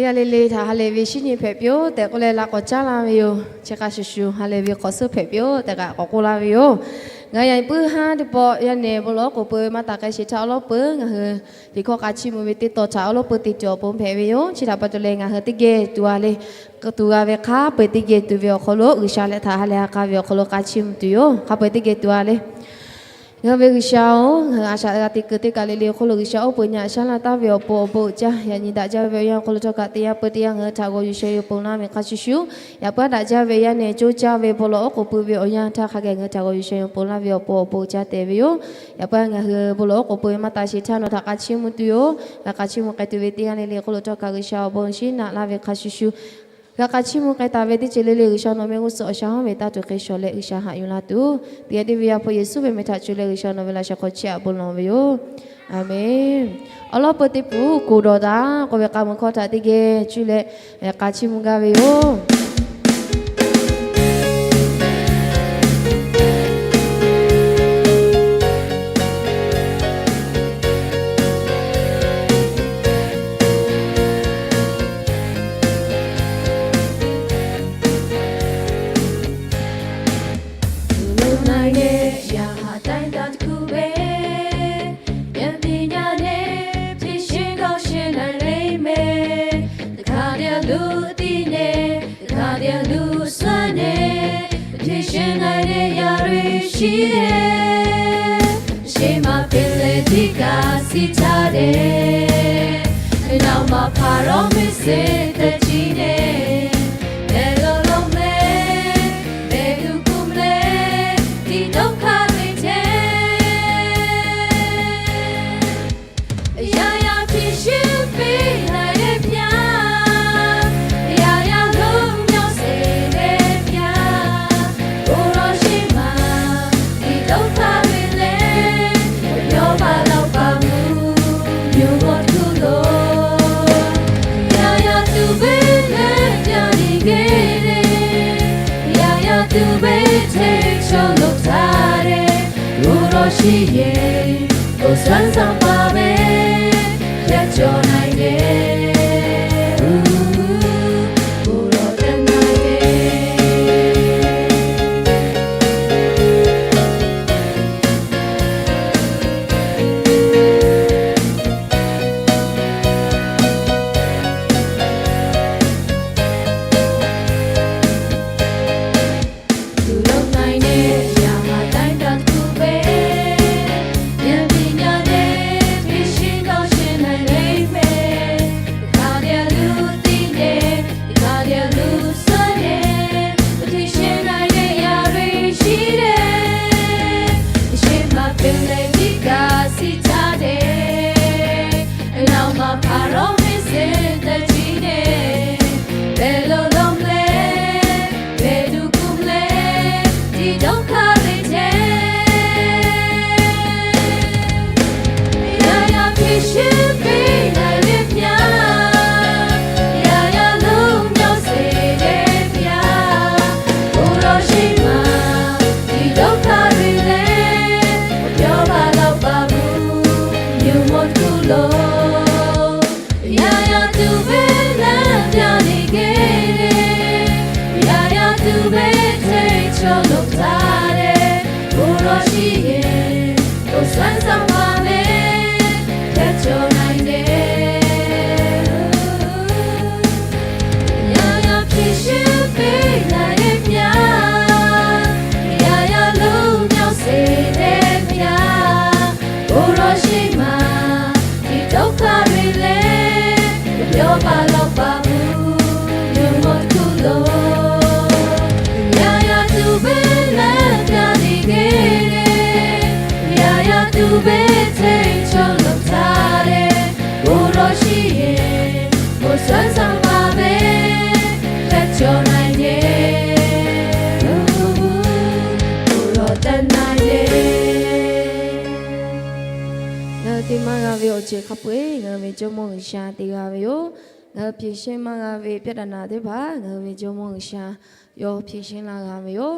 Teˇ g'aˇ le le htaꞈ ha lehˬ ve shinˉ nyi hpehꞈ piˇ-oˆ tehꞈ k'oˆ leh, la k'awꞈ caˉ laˇ ve yoˬ. Chi hk'a shuˍ shuˍ ha lehˬ ve hk'awꞈ suhˉ hpehꞈ piˇ-oˆ tehꞈ kaꞈ k'awꞈ k'oˆ laˇ ve yoˬ. Ngaˬ hui yaꞈ nyi puiˉ haˉ teˇ pawˆ yaˇ nehˬ bon lawˬ oˉ k'oˍ pui ve maˇ taˍ k'ai sheˍ htaˇ awˉ lawˉ peuˬ ngaˬ hui liꞈ hkawˇ k'a chiˇ mvuh ve teˇ tawn htaꞈ awˉ lawˉ peuˬ te tuˬ awˬ pon hpehꞈ ve yoˬ. Chi htaꞈ pa taw leh ngaˬ hui teˇ geh tuˬ a le, tuˬ g'a ve hk'a peu-eˬ teˇ geh tuˬ ve awˬ hk'aw lo G'uiˬsha leh htaꞈ ha lehˬ ha k'a ve awˬ hk'aw lo k'a chiˇ mvuh tuˬ yoˬ. Hk'a peu-eˬ teˇ geh tuˬ a le. Ngaˬ hui ve G'uiˬsha-oˬ, ngaˬ hui a shaꞈ g'a te kuiˬ teˇ kaˬ le le awˬ hk'aw lo G'uiˬsha oˉ peunˍ nyi a shaˉ laˇ taˍ ve awˬ pon awˬ bon uiˍ jaˇ. Yaꞈ nyi daꞈ jaˇ ve awˬ yanˇ awˬ hk'aw lo htawˇ kaꞈ teˇ yanˇ peuˬ teˇ yanˇ ngaˬ hui htaꞈ g'aw yuˬ sheh yuˬ ponˬ laˇ ve hk'a shuˍ shuˍ, yaꞈ puiˉ daꞈ jaˇ ve yaˇ nehˬ coˇ caˇ ve bon lawˬ oˉ k'oˍ pui ve awˬ yanˇ htaˇ hk'a geh ngaˬ hui htaꞈ g'aw yuˬ sheh yuˬ ponˬ laˇ ve awˬ pon awˬ bon uiˍ jaˇ tehꞈ ve yoˬ. Yaꞈ puiˉ ngaˬ hui bon lawˬ oˉ k'oˍ pui ve maˇ taˍ sheˍ htaˇ nawˬ htaꞈ k'a chiˇ mvuh tuˬ yoˬ. G'a k'a chiˇ mvuh k'ai tuˬ ve teˇ g'aˇ le le awˬ hk'aw lo htawˇ kaꞈ G'uiˬsha awˬ bon shinˉ naꞈ laˇ ve hk'a shuˍ shuˍ, g'a k'a chiˇ mvuh k'ai taˍ ve teˇ ceuˬ le le G'uiˬsha nawˬ meh g'uˇ suhˍ awˬ sha hawˉ ve taˇ tuˬ hk'e shawˍ leh G'uiˬsha haꞈ yuˬ laˇ tuˬ, teˇ geh teˇ ve yaˇ hpu Yeˍsuˆ ve meh htaꞈ cuˇ leh G'uiˬsha nawˬ ve laꞈ sheh hk'aw chiˇ aꞈ bon lawˬ ve yoˬ. Aˍmenˍ. Awˉ lawˉ peuˬ teˇ puˍ kuˬ dawˬ taˍ k'oˆ ve k'a mvuh hkawˇ htaꞈ teˇ geh cuˇ leh k'a chiˇ mvuh gaˇ ve yoˬ. Tuˬ loꞈ na e leh yaꞈ haꞈ taiˍ daꞈ tuˬ ve, yaꞈ teˇ nyaˇ leh hpeˇ sheˉ g'aw sheh na leh meh, teˇ hk'aˇ teˇ g'aˇ luˬ tiˉ leh teˇ hk'aˇ teˇ g'aˇ luˬ suhˉ leh, hpeˇ sheˉ na leh yaꞈ ve shiˍ leh, sheˍ maˇ peꞈ leh tiˇ kaꞈ siˍ htaˇ leh, naˍ maˇ hpaˍ rawˇ meh sehˍ teˇ ciˉ leh, mehˬ lo lo meh, mehˬ tuˬ kuˬ leh, tiꞈ dawˇ hk'aˇ ve hteˇ. Yaꞈ yaꞈ hpeˇ sheˉ peꞈ na leh pyaˇ, yaꞈ yaꞈ loꞈ nyawˇ sheˍ leh pyaˇ, bon lawˬ sheˍ maˇ tiꞈ dawˇ hk'aˇ ve leh, yawˇ baˬ laꞈ paˍ mvuhˇ miˬ mawˬ tuˬ loˬ. Yaꞈ yaꞈ tuˬ ve leh pyaˇ le geh leh, yaꞈ yaꞈ tuˬ ve hteˇ chaw loꞈ htaˇ leh, bon lawˬ sheˍ yehˬ, bon shanˉ shaˍ paˍ ve, yaꞈ cawˬ na e leh, bon lawˬ teˇ na e leh. Tuˬ loꞈ na e leh yaꞈ haꞈ taiˍ daꞈ tuˬ ve, yaꞈ teˇ nyaˇ leh hpeˇ sheˉ g'aw sheh na leh meh, teˇ hk'aˇ teˇ g'aˇ luˬ tiˉ leh teˇ hk'aˇ teˇ g'aˇ luˬ suhˉ leh, hpeˇ sheˉ na leh yaꞈ ve shiˍ leh, sheˍ maˇ peꞈ leh tiˇ kaꞈ siˍ htaˇ leh, naˍ maˇ hpaˍ rawˇ meh sehˍ teˇ ciˉ leh, mehˬ lo lo meh, mehˬ tuˬ kuˬ leh, tiꞈ dawˇ hk'aˇ ve hteˇ. Yaꞈ yaꞈ hpeˇ sheˉ peꞈ na leh pyaˇ, yaꞈ yaꞈ loꞈ nyawˇ sheˍ leh pyaˇ, bon lawˬ sheˍ maˇ tiꞈ dawˇ hk'aˇ ve leh, yawˇ baˬ laꞈ paˍ mvuhˇ miˬ mawˬ tuˬ loˬ. Yaꞈ yaꞈ tuˬ ve leh pyaˇ le geh leh, yaꞈ yaꞈ tuˬ ve hteˇ chaw loꞈ htaˇ leh, bon lawˬ sheˍ yehˬ, bon shanˉ shaˍ paˍ ve, yaꞈ cawˬ na e leh, yaꞈ yaꞈ hpeˇ sheˉ peꞈ na leh pyaˇ, yaꞈ yaꞈ loꞈ nyawˇ sheˍ leh pyaˇ, bon lawˬ sheˍ maˇ tiꞈ dawˇ hk'aˇ ve leh, yawˇ baˬ laꞈ paˍ mvuhˇ miˬ mawˬ tuˬ loˬ. Yaꞈ yaꞈ tuˬ ve leh pyaˇ le geh leh, yaꞈ yaꞈ tuˬ ve hteˇ chaw loꞈ htaˇ leh, bon lawˬ sheˍ yehˬ, bon shanˉ shaˍ paˍ ve, yaꞈ cawˬ na e leh, bon lawˬ teˇ na e leh. Ngaˬ hui te maˇ g'a ve awˬ ceuˬ hk'a peu-eˬ ngaˬ hui ve Jawˇmawˇ G'uiˬsha te g'a ve yoˬ. Ngaˬ hui ဖြေရှင်း maˇ g'a ve ပြဿနာ teˇ hpaˍ ngaˬ hui ve Jawˇmawˇ G'uiˬsha yawˇ ဖြေရှင်း laˇ g'a ve yoˬ.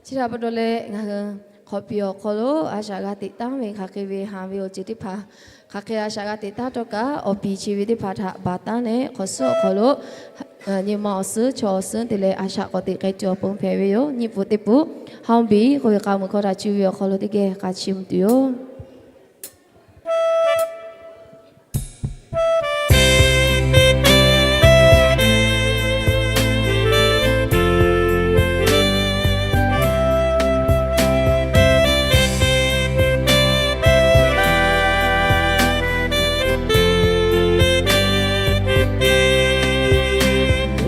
Chi htaꞈ pa taw leh ngaˬ hui Hk'awꞈ piˍ awˬ hk'aw lo a shaꞈ g'a teꞈ taˉ ve hk'aˬ hk'e ve haˍ ve awˬ ceuˬ teˇ hpaˍ, hk'aˬ hk'e a shaꞈ g'a teꞈ taˉ htawˇ kaꞈ, awˬ piˍ chi ve teˇ hpaˍ htaꞈ baˬ taˉ leh, hk'awꞈ suhˉ awˬ hk'aw lo nyi ma awˬ suhˉ chaw awˬ suhˉ te leh a shaꞈ k'awꞈ teꞈ k'ai tuˬ awˬ pon hpehꞈ ve yoˬ. Nyiˇ puˍ teˇ puˍ, Hawˇ biˍ k'oˆ ve k'a muiˬ hkawˇ htaꞈ cuˇ ve awˬ hk'aw lo teˇ geh k'a chiˇ mvuh tuˬ yoˬ.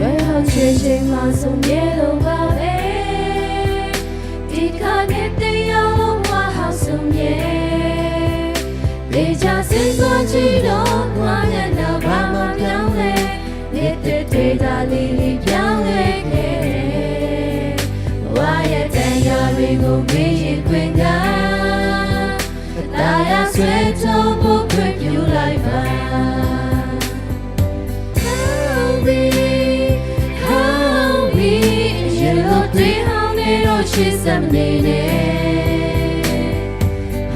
Yawˇ hawˬ chaweh chehˇ maˇ suh yehˬ lo g'a ve, teˇ hk'aˇ nehˬ teˇ yanˇ lo maˇ haꞈ suh yehˬ. Teˇ caˇ suh suh chi dawˇ g'a nehˬ naˍ baˆ maˇ pyanˇ leh, nehˬ teˇ hteˇ daꞈ liꞈ liꞈ pyanˇ leh kehˬ. 我也在这里，我也在这里，愿你为我面前悔改，大家随同我跪伏来吧。 Hawˇ biˇ, hawˇ biˇ, yehˬ lo teˇ haˉ neˇ dawˇ sheˍ saˍ maˍ neˇ neˇ.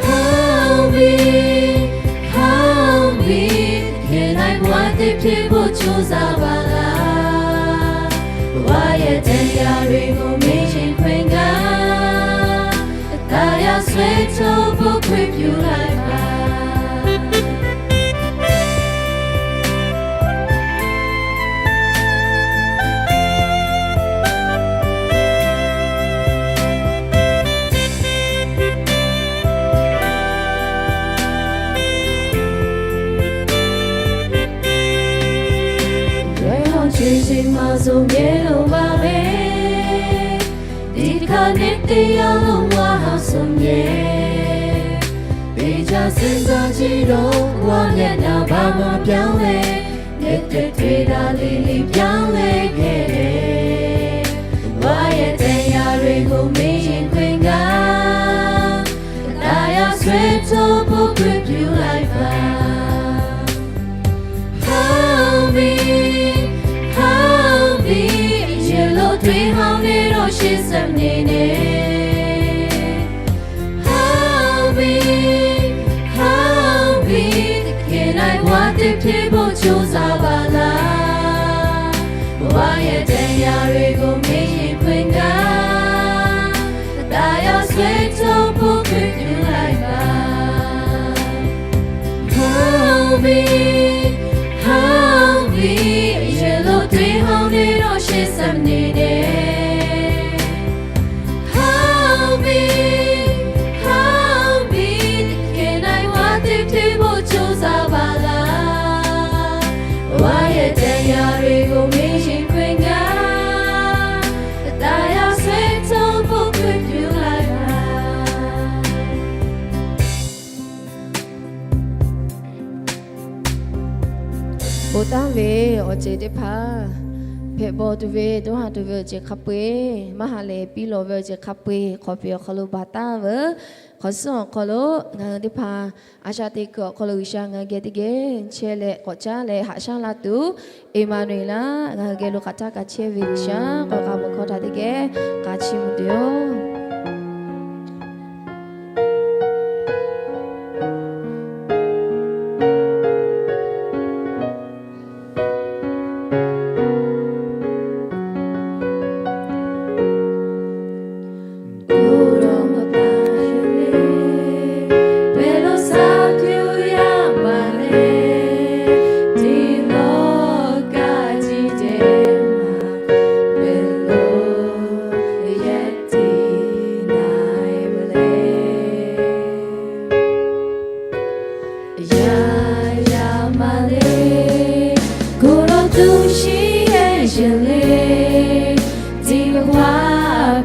Hawˇ biˇ, hawˇ biˇ, hk'e naˬ-e g'a teˇ hpeˇ bon coˇ za baˬ laˇ. 我也在这里，我面前悔改，大家随同我跪伏来吧。 Yawˇ hawˬ chaweh chehˇ maˇ suh yehˬ lo g'a ve, teˇ hk'aˇ nehˬ teˇ yanˇ lo maˇ haꞈ suh yehˬ. Teˇ caˇ suh suh chi dawˇ g'a nehˬ naˍ baˆ maˇ pyanˇ leh, nehˬ teˇ hteˇ daꞈ liꞈ liꞈ pyanˇ leh kehˬ. 我也在这里，我面前悔改，大家随同我跪伏来吧。 Hawˇ biˇ, hawˇ biˇ, yehˬ lo teˇ haˉ neˇ dawˇ sheˍ saˍ maˍ neˇ neˇ. Hawˇ biˇ, hawˇ biˇ, hk'e naˬ-e g'a teˇ hpeˇ bon coˇ za baˬ laˇ. 我也在这里，我面前悔改，大家随同我跪伏来吧。 Hawˇ biˇ, hawˇ biˇ, yehˬ lo teˇ haˉ neˇ dawˇ sheˍ saˍ maˍ neˇ neˇ. Hawˇ biˇ, hawˇ biˇ, hk'e naˬ-e g'a teˇ hpeˇ bon coˇ za baˬ laˇ. 我也在这里，我面前悔改，大家随同我跪伏来吧。 Ponˬ taˍ ve awˬ ceuˬ teˇ hpaˍ, hpehꞈ bawˬ tuˬ ve, dawˇ haˍ tuˬ ve awˬ ceuˬ hk'a peu-eˬ, maˇ haꞈ lehˬ piˇ lawˬ ve awˬ ceuˬ hk'a peu-eˬ, hk'awꞈ piˍ awˬ hk'aw lo baˬ taˍ veuˬ. Hk'awꞈ suhˉ awˬ hk'aw lo ngaˬ hui teˇ hpaˍ a shaꞈ teꞈ kuiˬ awˬ hk'aw lo G'uiˬsha ngaˬ hui geh teˇ geh chehˇ leh k'awꞈ caˉ leh haꞈ shaˉ la tuˬ, Eˍmaˍnuˍeˍlaˆ ngaˬ hui geh lo hk'aˬ htaˇ kaꞈ chehˇ ve G'uiˬsha k'awꞈ k'a mawˬ hkawˇ htaꞈ teˇ geh k'a chiˇ mvuh tuˬ yoˬ. Yaˇ yaˇ maˇ le, ကိုယ်တော်သူရှိရဲ့ ယနေ့ ဒီဘဝ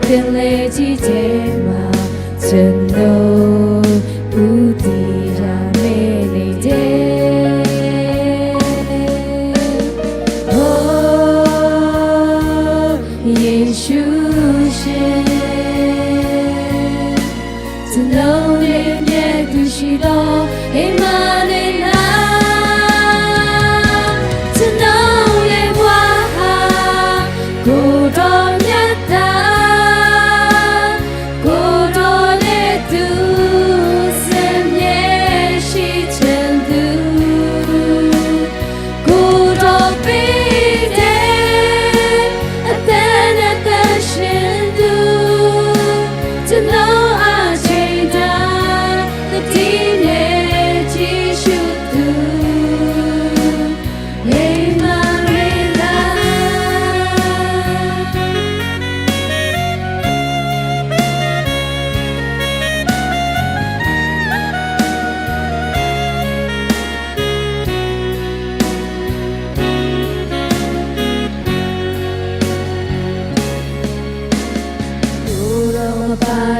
ပင်လယ်ကြီးထဲမှာ ကျွန်တော် ဦးတည်ရာမဲ့နေတဲ့ ယေရှုရှင် ကျွန်တော်နဲ့ မြတ်သူရှိသော အိမ်မက်နဲ့ ကျွန်တော်ရဲ့ဘဝဟာ ကိုယ်တော်မြတ်တာ ကိုယ်တော်နဲ့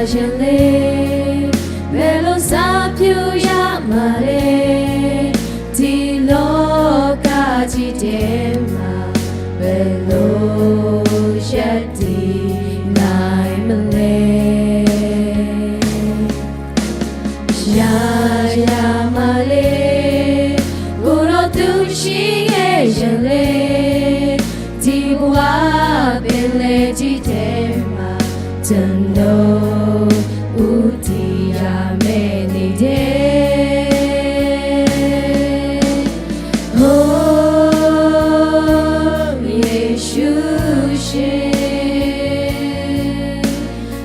Yaˇ le, pehˬ lo saˍ pyuˇ yaˇ maˬ le, tiꞈ lawˇ kaˇ chi hteˇ maˬ pehˬ lo yaˇ tiꞈ na e maˬ le. Yaˇ yaˇ maˬ le, k'oˆ lawˬ tuˬ chi yehˬ yaˇ le, tiꞈ g'a pehˬ leh chi hteˇ maˬ, ca nawˬ uˉ tiꞈ yaˇ mehˆ le te. Oˬ, Yeˍsuˆ shiˍ,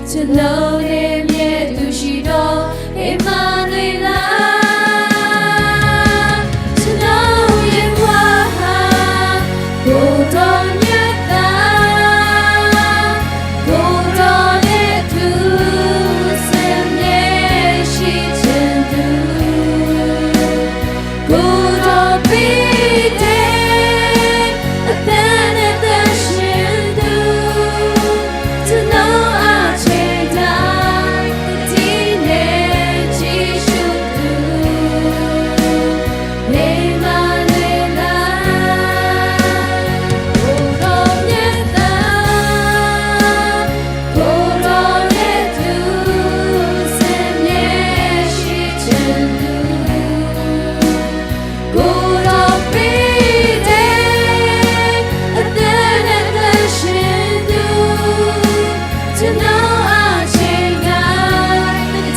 ca nawˬ lehˬ mehˆ tuˬ shiˍ dawˇ, Eˍmaˍnuˍeˍlaˆ. Ca nawˬ yehˬ g'aˇ ha, k'oˆ dawˇ nyi taˍ, k'oˆ dawˇ leh tuˬ, suhˍ mehˆ shiˍ chehˇ tuˬ, k'oˆ dawˇ piˇ te, a teˇ nehˬ te shiˍ tuˬ, ca nawˬ a chehˇ daꞈ, tiˉ nehˬ chi shuˍ tuˬ, Eˍmaˍnuˍeˍlaˆ. K'oˆ dawˇ nyi taˍ, k'oˆ dawˇ leh tuˬ, suhˍ mehˆ shiˍ chehˇ tuˬ, k'oˆ dawˇ piˇ te, a teˇ nehˬ te shiˍ tuˬ, ca nawˬ a chehˇ daꞈ,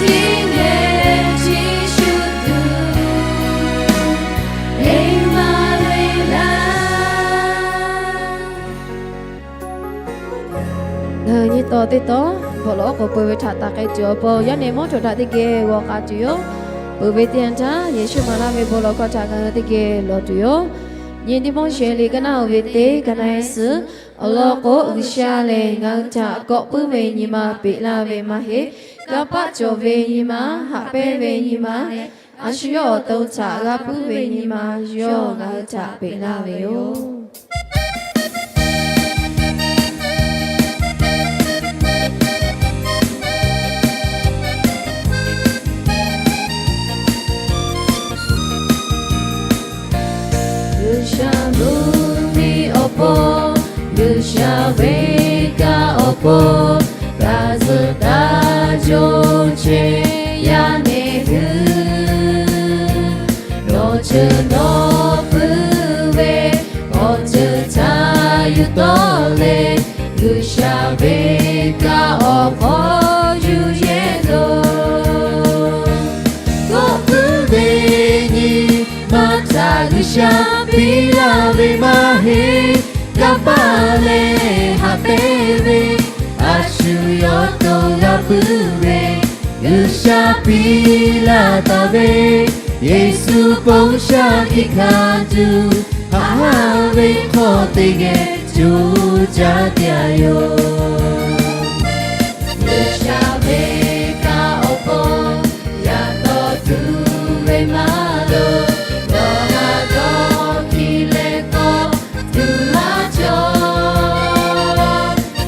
tiˉ nehˬ chi shuˍ tuˬ, Eˍmaˍnuˍeˍlaˆ. Ngaˬ hui nyi taw teˇ taw, bvuhꞈ lawˬ k'awꞈ peu ve htaꞈ taˍ k'ai tuˬ awˬ pon, yaˇ nehˬ mawˇ cawˬ htaꞈ teˇ geh g'aw k'a tuˬ yoˬ. Peuˬ ve teˇ yanˇ htaˇ, Yeˍsuˆ maˍ laˇ ve bon lawˬ hkawˇ htaꞈ ngaˬ hui teˇ geh lawˬ tuˬ yoˬ. Nyi Tiˆmoˉseˍ liꞈ ka naˆ uiˍ ve teˇ ka naˆ suhˍ, awˬ lawn k'o, G'uiˬsha lehˬ ngaˬ hui htaꞈ kawˆ puiˉ ve nyi ma peꞈ laˇ ve maˇ heˆ. Kanˇ paˆ cawˬ ve nyi ma, haꞈ pehnˇ ve nyi ma leh, a shu yawˇ awˬ to htaꞈ g'a puiˉ ve nyi ma yawˇ ngaˬ hui htaꞈ peꞈ laˇ ve yoˬ. G'uiˬsha mvuhˇmiˬ awˬ pon, G'uiˬsha ve kaꞈ awˬ pon, taˇ zuhꞈ taˇ co chehˇ yaˇ nehˬ hui, nawˬ ceuˬ nawˬ pui ve awˬ ceuˬ htaꞈ yuˬ tawˆ leh, G'uiˬsha ve kaꞈ awˬ hk'aw yuˬ yehˬ loˬ. Kawˆ puiˉ ve nyi ma htaꞈ G'uiˬsha piˇ laˇ ve maˇ heˆ. Kanˇ paˆ leh haꞈ pehnˇ ve, a shu yawˇ to g'a puiˉ ve, G'uiˬsha piˇ laˇ taˍ ve, Yeˍsuˆ ponˬ shaˍ kiˇ hkanˍ tuˬ, haꞈ haˉ ve hk'aw teˇ geh co caˇ te a yoˬ. G'uiˬsha ve kaꞈ awˬ pon, yaꞈ taw tuˬ ve maˇ loˍ. Dawˇ haˍ dawˇ hkiˇ leh kawˆ tuˬ maˇ cawˬ.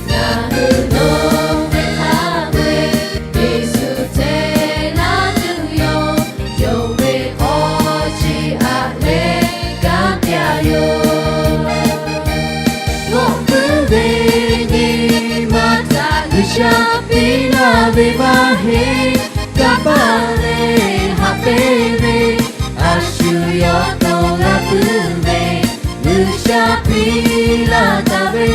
Ngaˬ hui nawˬ ve hk'a peu-eˬ, Yeˍsuˆ hteˇ laˇ tuˬ yoˬ. Yonˍ ve awˬ chi aꞈ leh kanˉ te a yoˬ. Kawˆ puiˉ ve nyi ma htaꞈ G'uiˬsha piˇ laˇ ve maˇ heˆ. Kanˇ paˆ leh haꞈ pehnˇ ve, a shu yawˇ to g'a puiˉ ve, G'uiˬsha piˇ laˇ taˍ ve,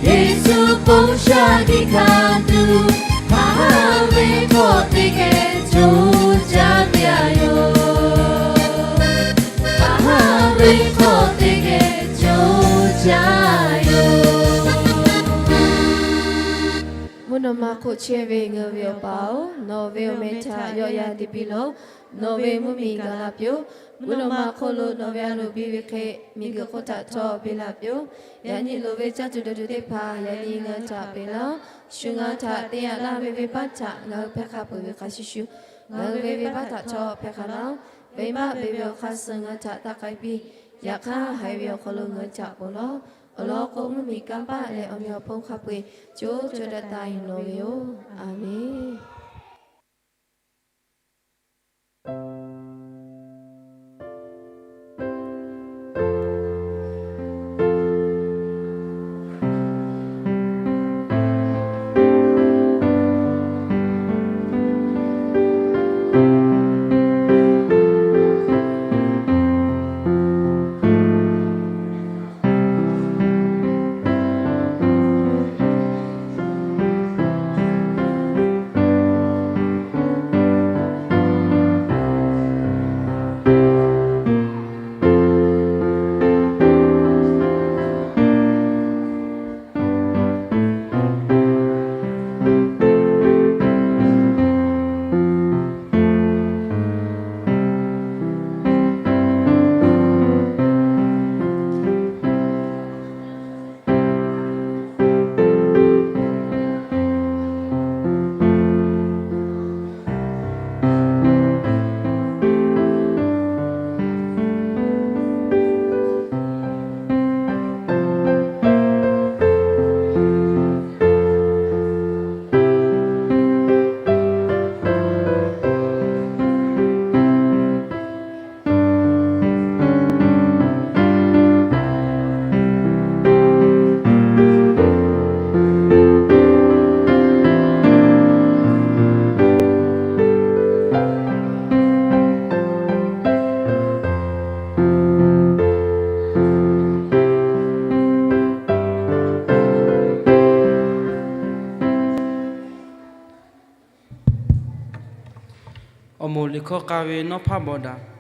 Yeˍsuˆ ponˬ shaˍ kiˇ hkanˍ tuˬ, haꞈ haˉ ve hk'aw teˇ geh co caˇ te a yoˬ. Haꞈ haˉ ve hk'aw teˇ geh co caˇ yoˬ. Mvuhˇ naw ma hk'oˆ chehˇ ve ngaˬ hui ve Awˬ pa-oˬ, nawˬ ve awˬ meh htaꞈ yawˆ yan te piˇ lawˬ. Nawˬ ve mvuhˇmiˬ gaˬ la piˇ-oˆ. Mvuhˇ naw ma hk'oˆ lo nawˬ ve a loˍ biˇ ve hk'e, miˬguiˬ hk'oˆ htaꞈ htawˇ biˇ la piˇ-oˆ. Yaꞈ nyi loˍ ve caˇ tuˬ dawˬ tuˬ teˇ hpaˍ yaꞈ nyi ngaˬ hui htaꞈ peꞈ laˇ-oˆ. Shu ngaˬ hui htaꞈ te yaꞈ laˇ ve venˇbaˆ htaꞈ ngaˬ hui hpehˇ hk'a peuˬ ve hk'a shuˍ shuˍ, ngaˬ hui ve venˇbaˆ htaꞈ htawˇ hpehˇ hk'a laˇ-oˆ. Venˇbaˆ beˬ ve awˬ hk'aˇ suh ngaˬ hui htaꞈ taˇ k'ai piˇ. Yaꞈ hk'aˇ, haiˬ ve awˬ hk'aw lo ngaˬ hui htaꞈ ponˬ lawˬ. awˬ lawn k'o, mvuhˇmiˬ kanˇ paˆ leh awˬ meꞈ awˬ hponˇ hk'a peu-eˬ co co taiˍ taiˍ nawˬ ve yoˬ. Aˍmenˍ. Awˬ moˍ liꞈ hkawˇ k'a ve nawˉ hpaˇ bawˬ daꞈ.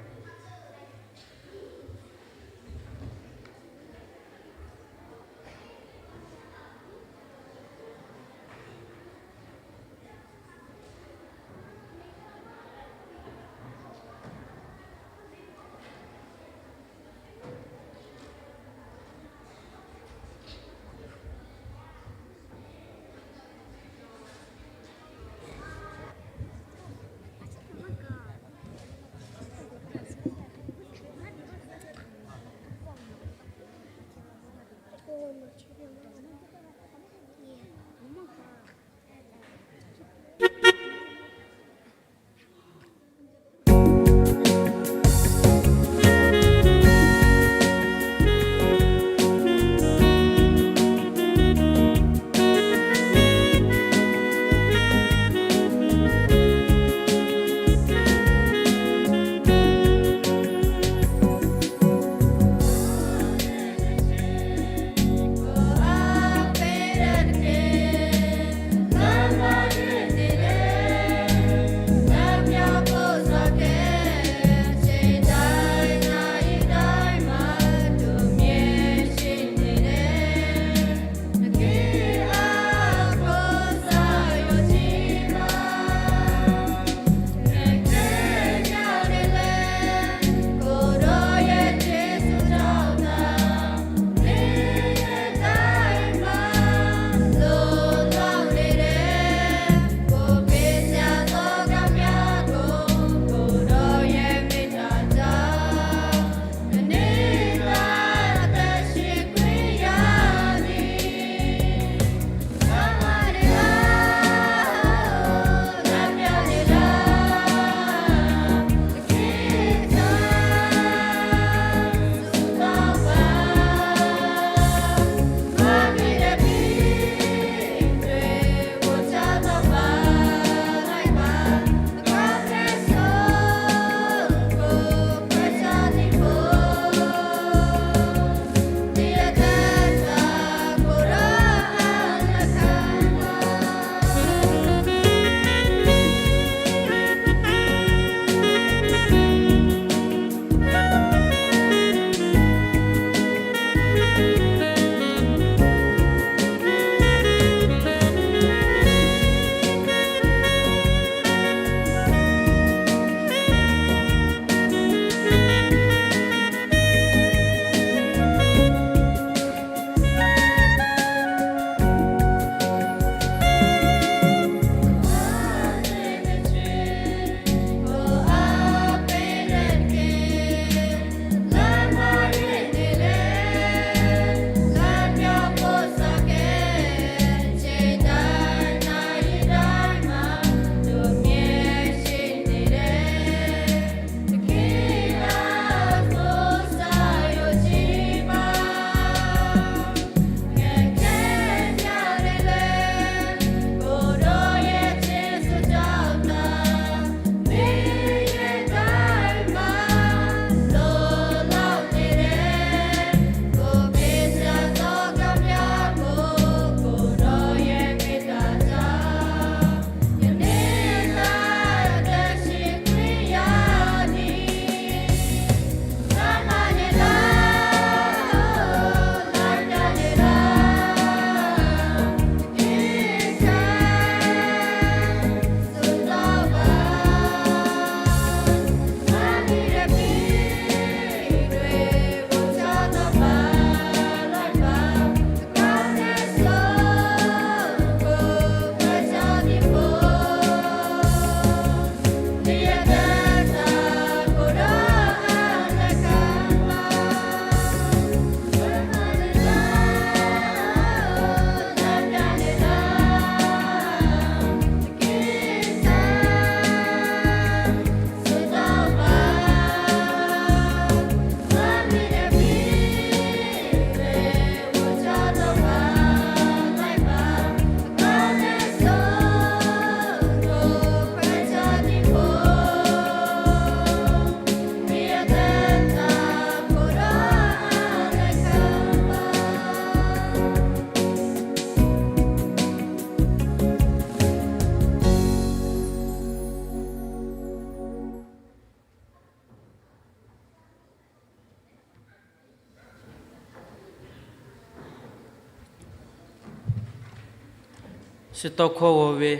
Suh tawˇ hkawˇ g'aw ve.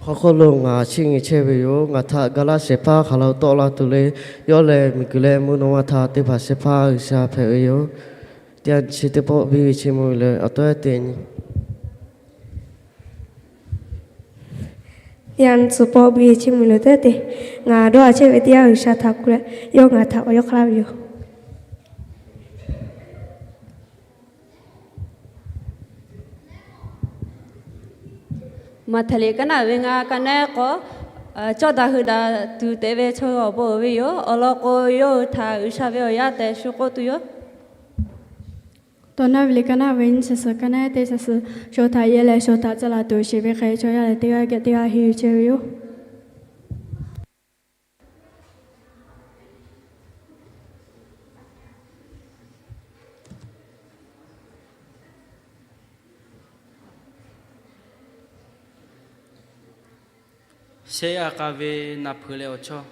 Hk'aw hk'oˆ lo ngaˬ chiˇ nyi chehˇ ve yoˬ. Ngaˬ htaꞈ ga laˇ shehˍ hpaˇ hk'aˬ lo tawˆ la tuˬ le. Yawˇ lehˬ miˬguiˬ leh mvuhˇ naw ma htaꞈ te hpanˍ shehˍ hpaˇ G'uiˬsha hpehꞈ ve yoˬ. Teˇ g'aˇ chi teˇ pawˆ biˇ ve chiˇ mvuh ve le, awˬ tawˉ ehˉ te nyi. Teˇ g'aˇ tcuh pawˆ biˇ ve chiˇ mvuh le teˇ te, ngaˬ dawˇ a chehˇ ve teˇ g'aˇ G'uiˬsha htaꞈ kuˬ leh, yawˇ ngaˬ htaꞈ awˬ yawˇ hk'aˇ laˇ ve yoˬ. Maꞈhtehˍ liꞈ kaˉ naˆ ve ngaˇ, kaˉ naˆ k'awˇ, cawˇ daꞈ hui daꞈ tuˬ te ve chaw awˬ bon uiˍ ve yoˬ. Awˬ lawn k'o, yawˇ hui htaꞈ G'uiˬsha ve awˬ yaˇ tehꞈ shu k'oˆ tuˬ yoˬ. Tawˇ naˆ ve liꞈ kaˉ naˆ ve nyiˇ chi suhˍ, kaˉ naˆ teˇ chi suhˍ, shaˍ htaꞈ yehˇ leh shaˍ htaꞈ caˇ laˬ tuˬ sheˍ ve hk'e, chaw yaˇ lehˬ teˇ g'aˇ geh teˇ g'aˇ henˇ yuˬ chehˇ ve yoˬ. Shehˆ a k'a ve naˬ hpeuꞈ leh awˬ chawˇ.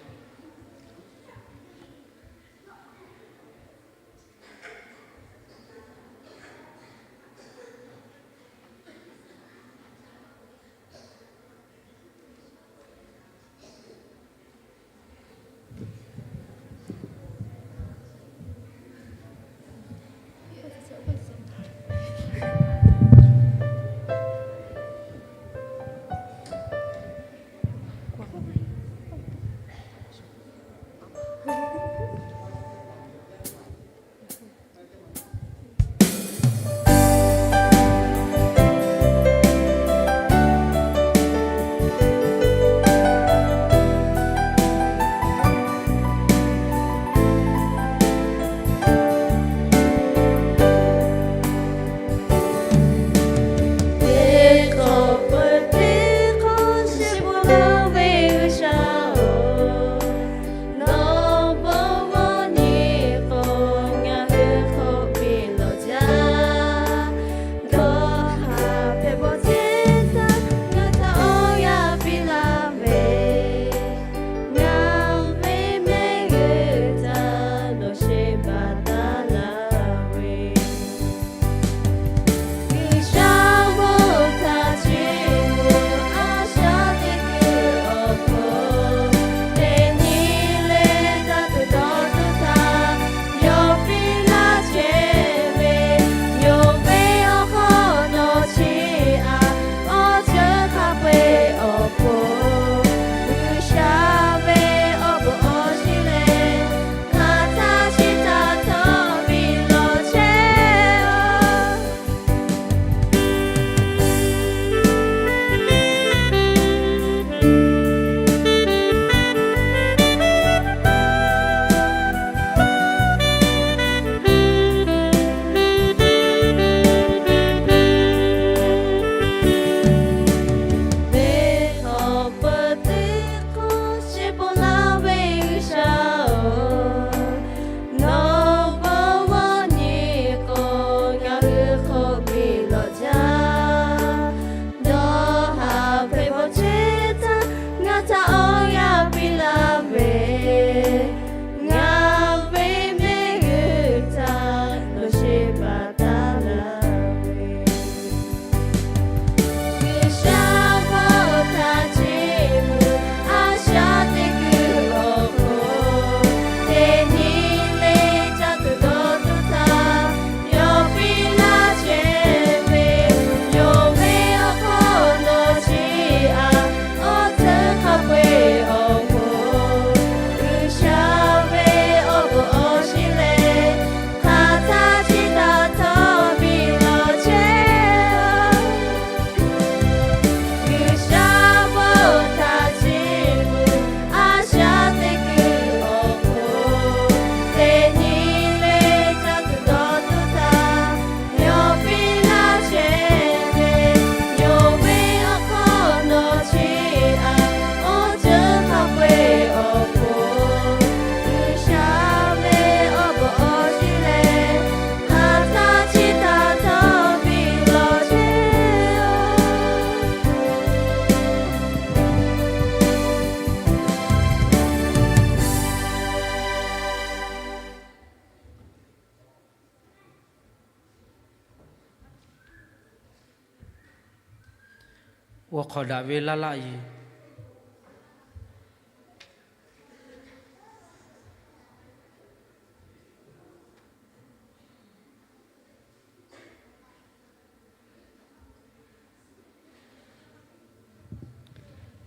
G'aw hk'awꞈ daꞈ ve laˇ laˆ yiˍ.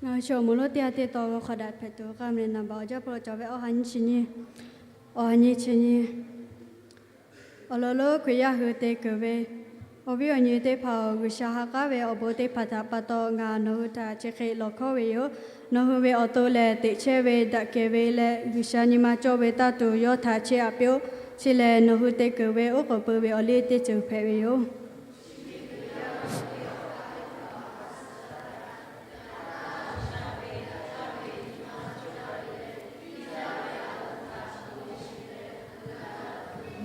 Ngaˬ hui chaw awˬ moˍ lonˉ teˇ g'aˇ teˇ taw g'aw hk'awꞈ daꞈ hpehꞈ tuˬ k'a meh naˍ baꞈ awˬ jaˇ hpawˇ cawˬ ve awˬ ha nyi chi nyi, awˬ ha nyi chi nyi. Awˬ lawn lonˉ Hkriꞈ yaˇ hui te keunˍ ve awˬ viˉ awˬ nyi teˇ hpaˍ-oˬ, G'uiˬsha ha k'aˉ ve awˬ bon teˇ hpaˍ htaꞈ pa taw ngaˬ nawˬ hui htaꞈ chi hk'e lawˬ hkawˉ ve yoˬ. Nawˬ hui ve awˬ to lehˬ, teꞈ chehˇ ve, daꞈ kehˬ ve leh G'uiˬsha nyi ma cawˇ ve taˇ tuˬ yawˇ htaꞈ chiˇ aꞈ piˇ-oˆ. Chi lehˬ, nawˬ hui te keunˍ ve oˉ k'oˍ pui ve awˬ liˇ teˇ ceuˬ hpehꞈ ve yoˬ.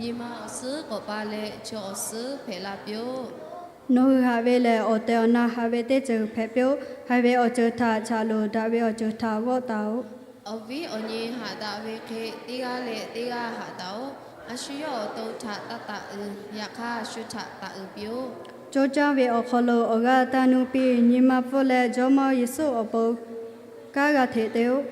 Nyi ma awˬ suhˉ k'awꞈ pa leh chaw awˬ suhˉ hpehꞈ la piˇ-oˆ. Nawˬ hui haꞈ ve lehˬ, awˬ tehˬ awˬ na haꞈ ve teˇ ceuˬ hpehꞈ piˇ-oˆ. Haiˬ ve awˬ ceuˬ htaꞈ chaꞈ loˍ, daꞈ ve awˬ ceuˬ htaꞈ vawˆ taˍ-oꞈ. Awˬ viˉ awˬ nyi haꞈ daꞈ ve hk'e, teˇ g'aˇ leh teˇ g'aˇ haꞈ taˍ-oꞈ. A shu yawˇ awˬ to htaꞈ taˇ taˍ uiˍ. Yaꞈ hk'aˇ, a shu htaꞈ taˍ uiˍ piˇ-oˆ. Coˇ caˇ ve awˬ hk'aw lo awˬ g'aˇ taˇ nuˇ piˇ. Nyi ma pfuhˇ leh Jawˇmawˇ Yeˍsuˆ awˬ pon kanˉ g'a hteꞈ te-oˆ.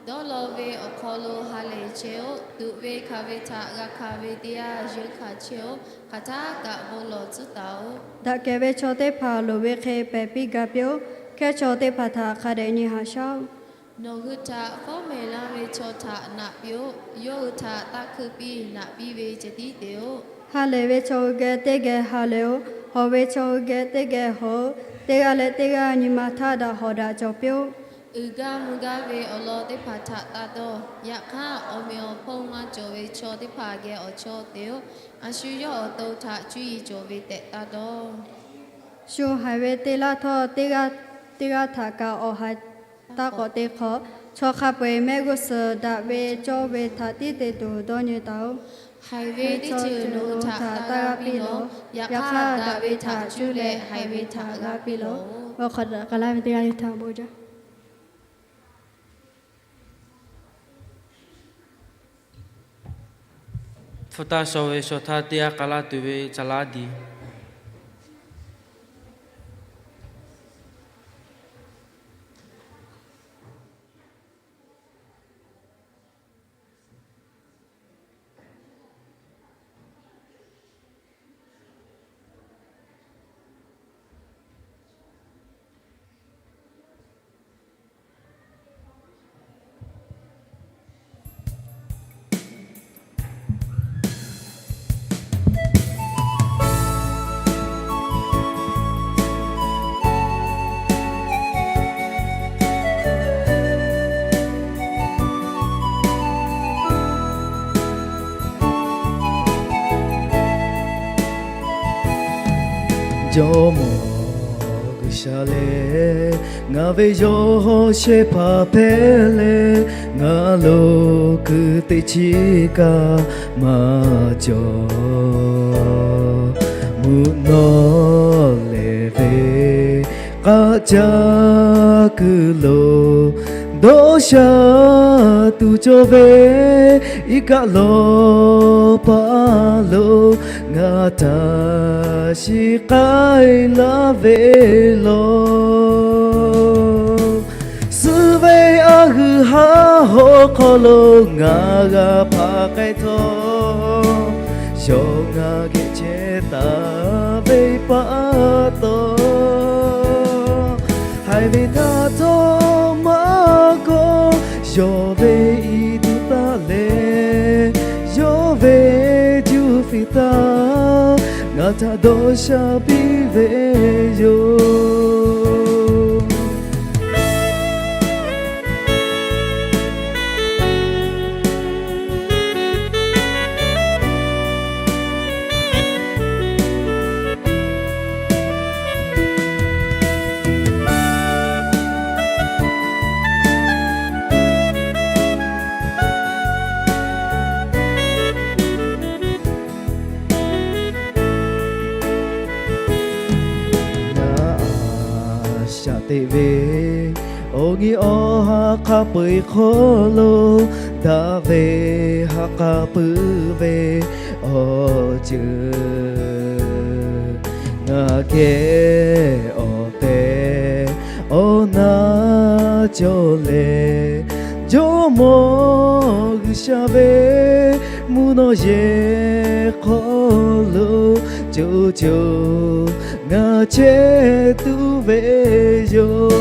Dawˇ law ve awˬ hk'aw lo ha lehˬ chehˇ-oˆ. Tuꞈ ve hkanˍ ve htaꞈ g'a hkanˍ ve teˇ yanˇ, yeunˇ hkanˍ chehˇ-oˆ. Hk'aˬ htaˇ kaꞈ bon lawˬ tcuhˉ taˍ-oꞈ. Daꞈ kehˬ ve chaw teˇ hpaˍ loˍ ve hk'e pehˬ piˇ ga piˇ-oˆ. Hkehˇ chaw teˇ hpaˍ htaꞈ hk'a dehꞈ nyi haꞈ shaˉ-oˆ. Nawˬ hui htaꞈ fawˉ mehˍ laˇ ve chaw htaꞈ naꞈ piˇ-oˆ. Yawˇ hui htaꞈ taˇ hkui piˇ, naꞈ piˇ ve ceh tiˉ te-oˆ. Ha lehˬ ve chaw hui geh teˇ geh ha lehˬ-oˆ. Hawˬ ve chaw hui geh teˇ geh hawˬ-oˆ. Teˇ g'aˇ leh teˇ g'aˇ nyi ma htaˇ daꞈ hawˍ daꞈ cawˬ piˇ-oˆ. Uiˍ gaˇ mvuh gaˇ ve awˬ lawn teˇ hpaˍ htaꞈ taˇ dawˇ. Yaꞈ hk'aˇ, awˬ meꞈ awˬ hponˇ maˇ cawˬ ve chaw teˇ hpaˍ geh awˬ chawˇ te-oˆ. A shu yawˇ awˬ to htaꞈ cuˇ yiˍ cawˬ ve tehꞈ taˇ dawˇ. Shu haiˬ ve teˇ laˇ htawˇ, teˇ g'aˇ teˇ g'aˇ htaꞈ kaꞈ awˬ haiˬ taˇ k'awꞈ te hk'awꞈ. Chaw hk'a peu-eˬ mehˆ g'uˇ suhˍ daꞈ ve cawˇ ve htaꞈ tiˉ te tuˬ dawˇ nyi taˍ-oˬ. Haiˬ ve teˇ ceuˬ nawˬ hui htaꞈ taˇ g'a piˇ lawˬ. Yaꞈ hk'aˇ, daꞈ ve htaꞈ cuˇ leh haiˬ ve htaꞈ g'a piˇ lawˬ. Awˬ hk'aw daꞈ k'a laˇ ve teˇ g'aˇ teˇ htaꞈ bon jaˇ. Hpu taˇ shaw ve shaw htaˇ teˇ g'aˇ k'a laˇ tuˬ ve ca laˇ diˍ. Jawˇmawˇ G'uiˬsha lehˬ, ngaˬ ve yawˇ shehˇ hpaˇ hpehꞈ leh, ngaˬ lo kuiˬ teˇ chiˉ kaꞈ maˇ cawˬ. Mvuhˇ naw lehˬ ve k'aˆ caˇ kuiˬ lo dawˇ sha tuˬ cawˬ ve, iˉ kaˆ lawˬ paˆ lo ngaˬ htaꞈ shiˍ k'ai laˇ ve lawˬ. Suh ve a g'uiˬ haˉ hawˉ hk'aw lo ngaˬ g'a hpaˍ k'ai htawˇ, yawˇ ngaˬ geh chehˇ taˍ ve pa taw, haiˬ ve htaꞈ htawˇ maˇ kawˆ, yawˇ ve iˉ tuꞈ taˍ leh, yawˇ ve juˇ fiˍ htaˇ ngaˬ htaꞈ dawˇ sha piˇ ve yoˬ. Ngaˬ a shaꞈ teꞈ ve awˬ nyi awˬ ha hk'a peu-eˬ hk'aw lo, daꞈ ve ha k'a puiˉ ve awˬ ceuˬ ngaˬ geh awˬ tehˬ cawˬ lehˬ, Jawˇmawˇ G'uiˬsha ve mvuhˇ naw yehˬ hk'aw lo co co ngaˬ chehˇ tuˬ ve yoˬ.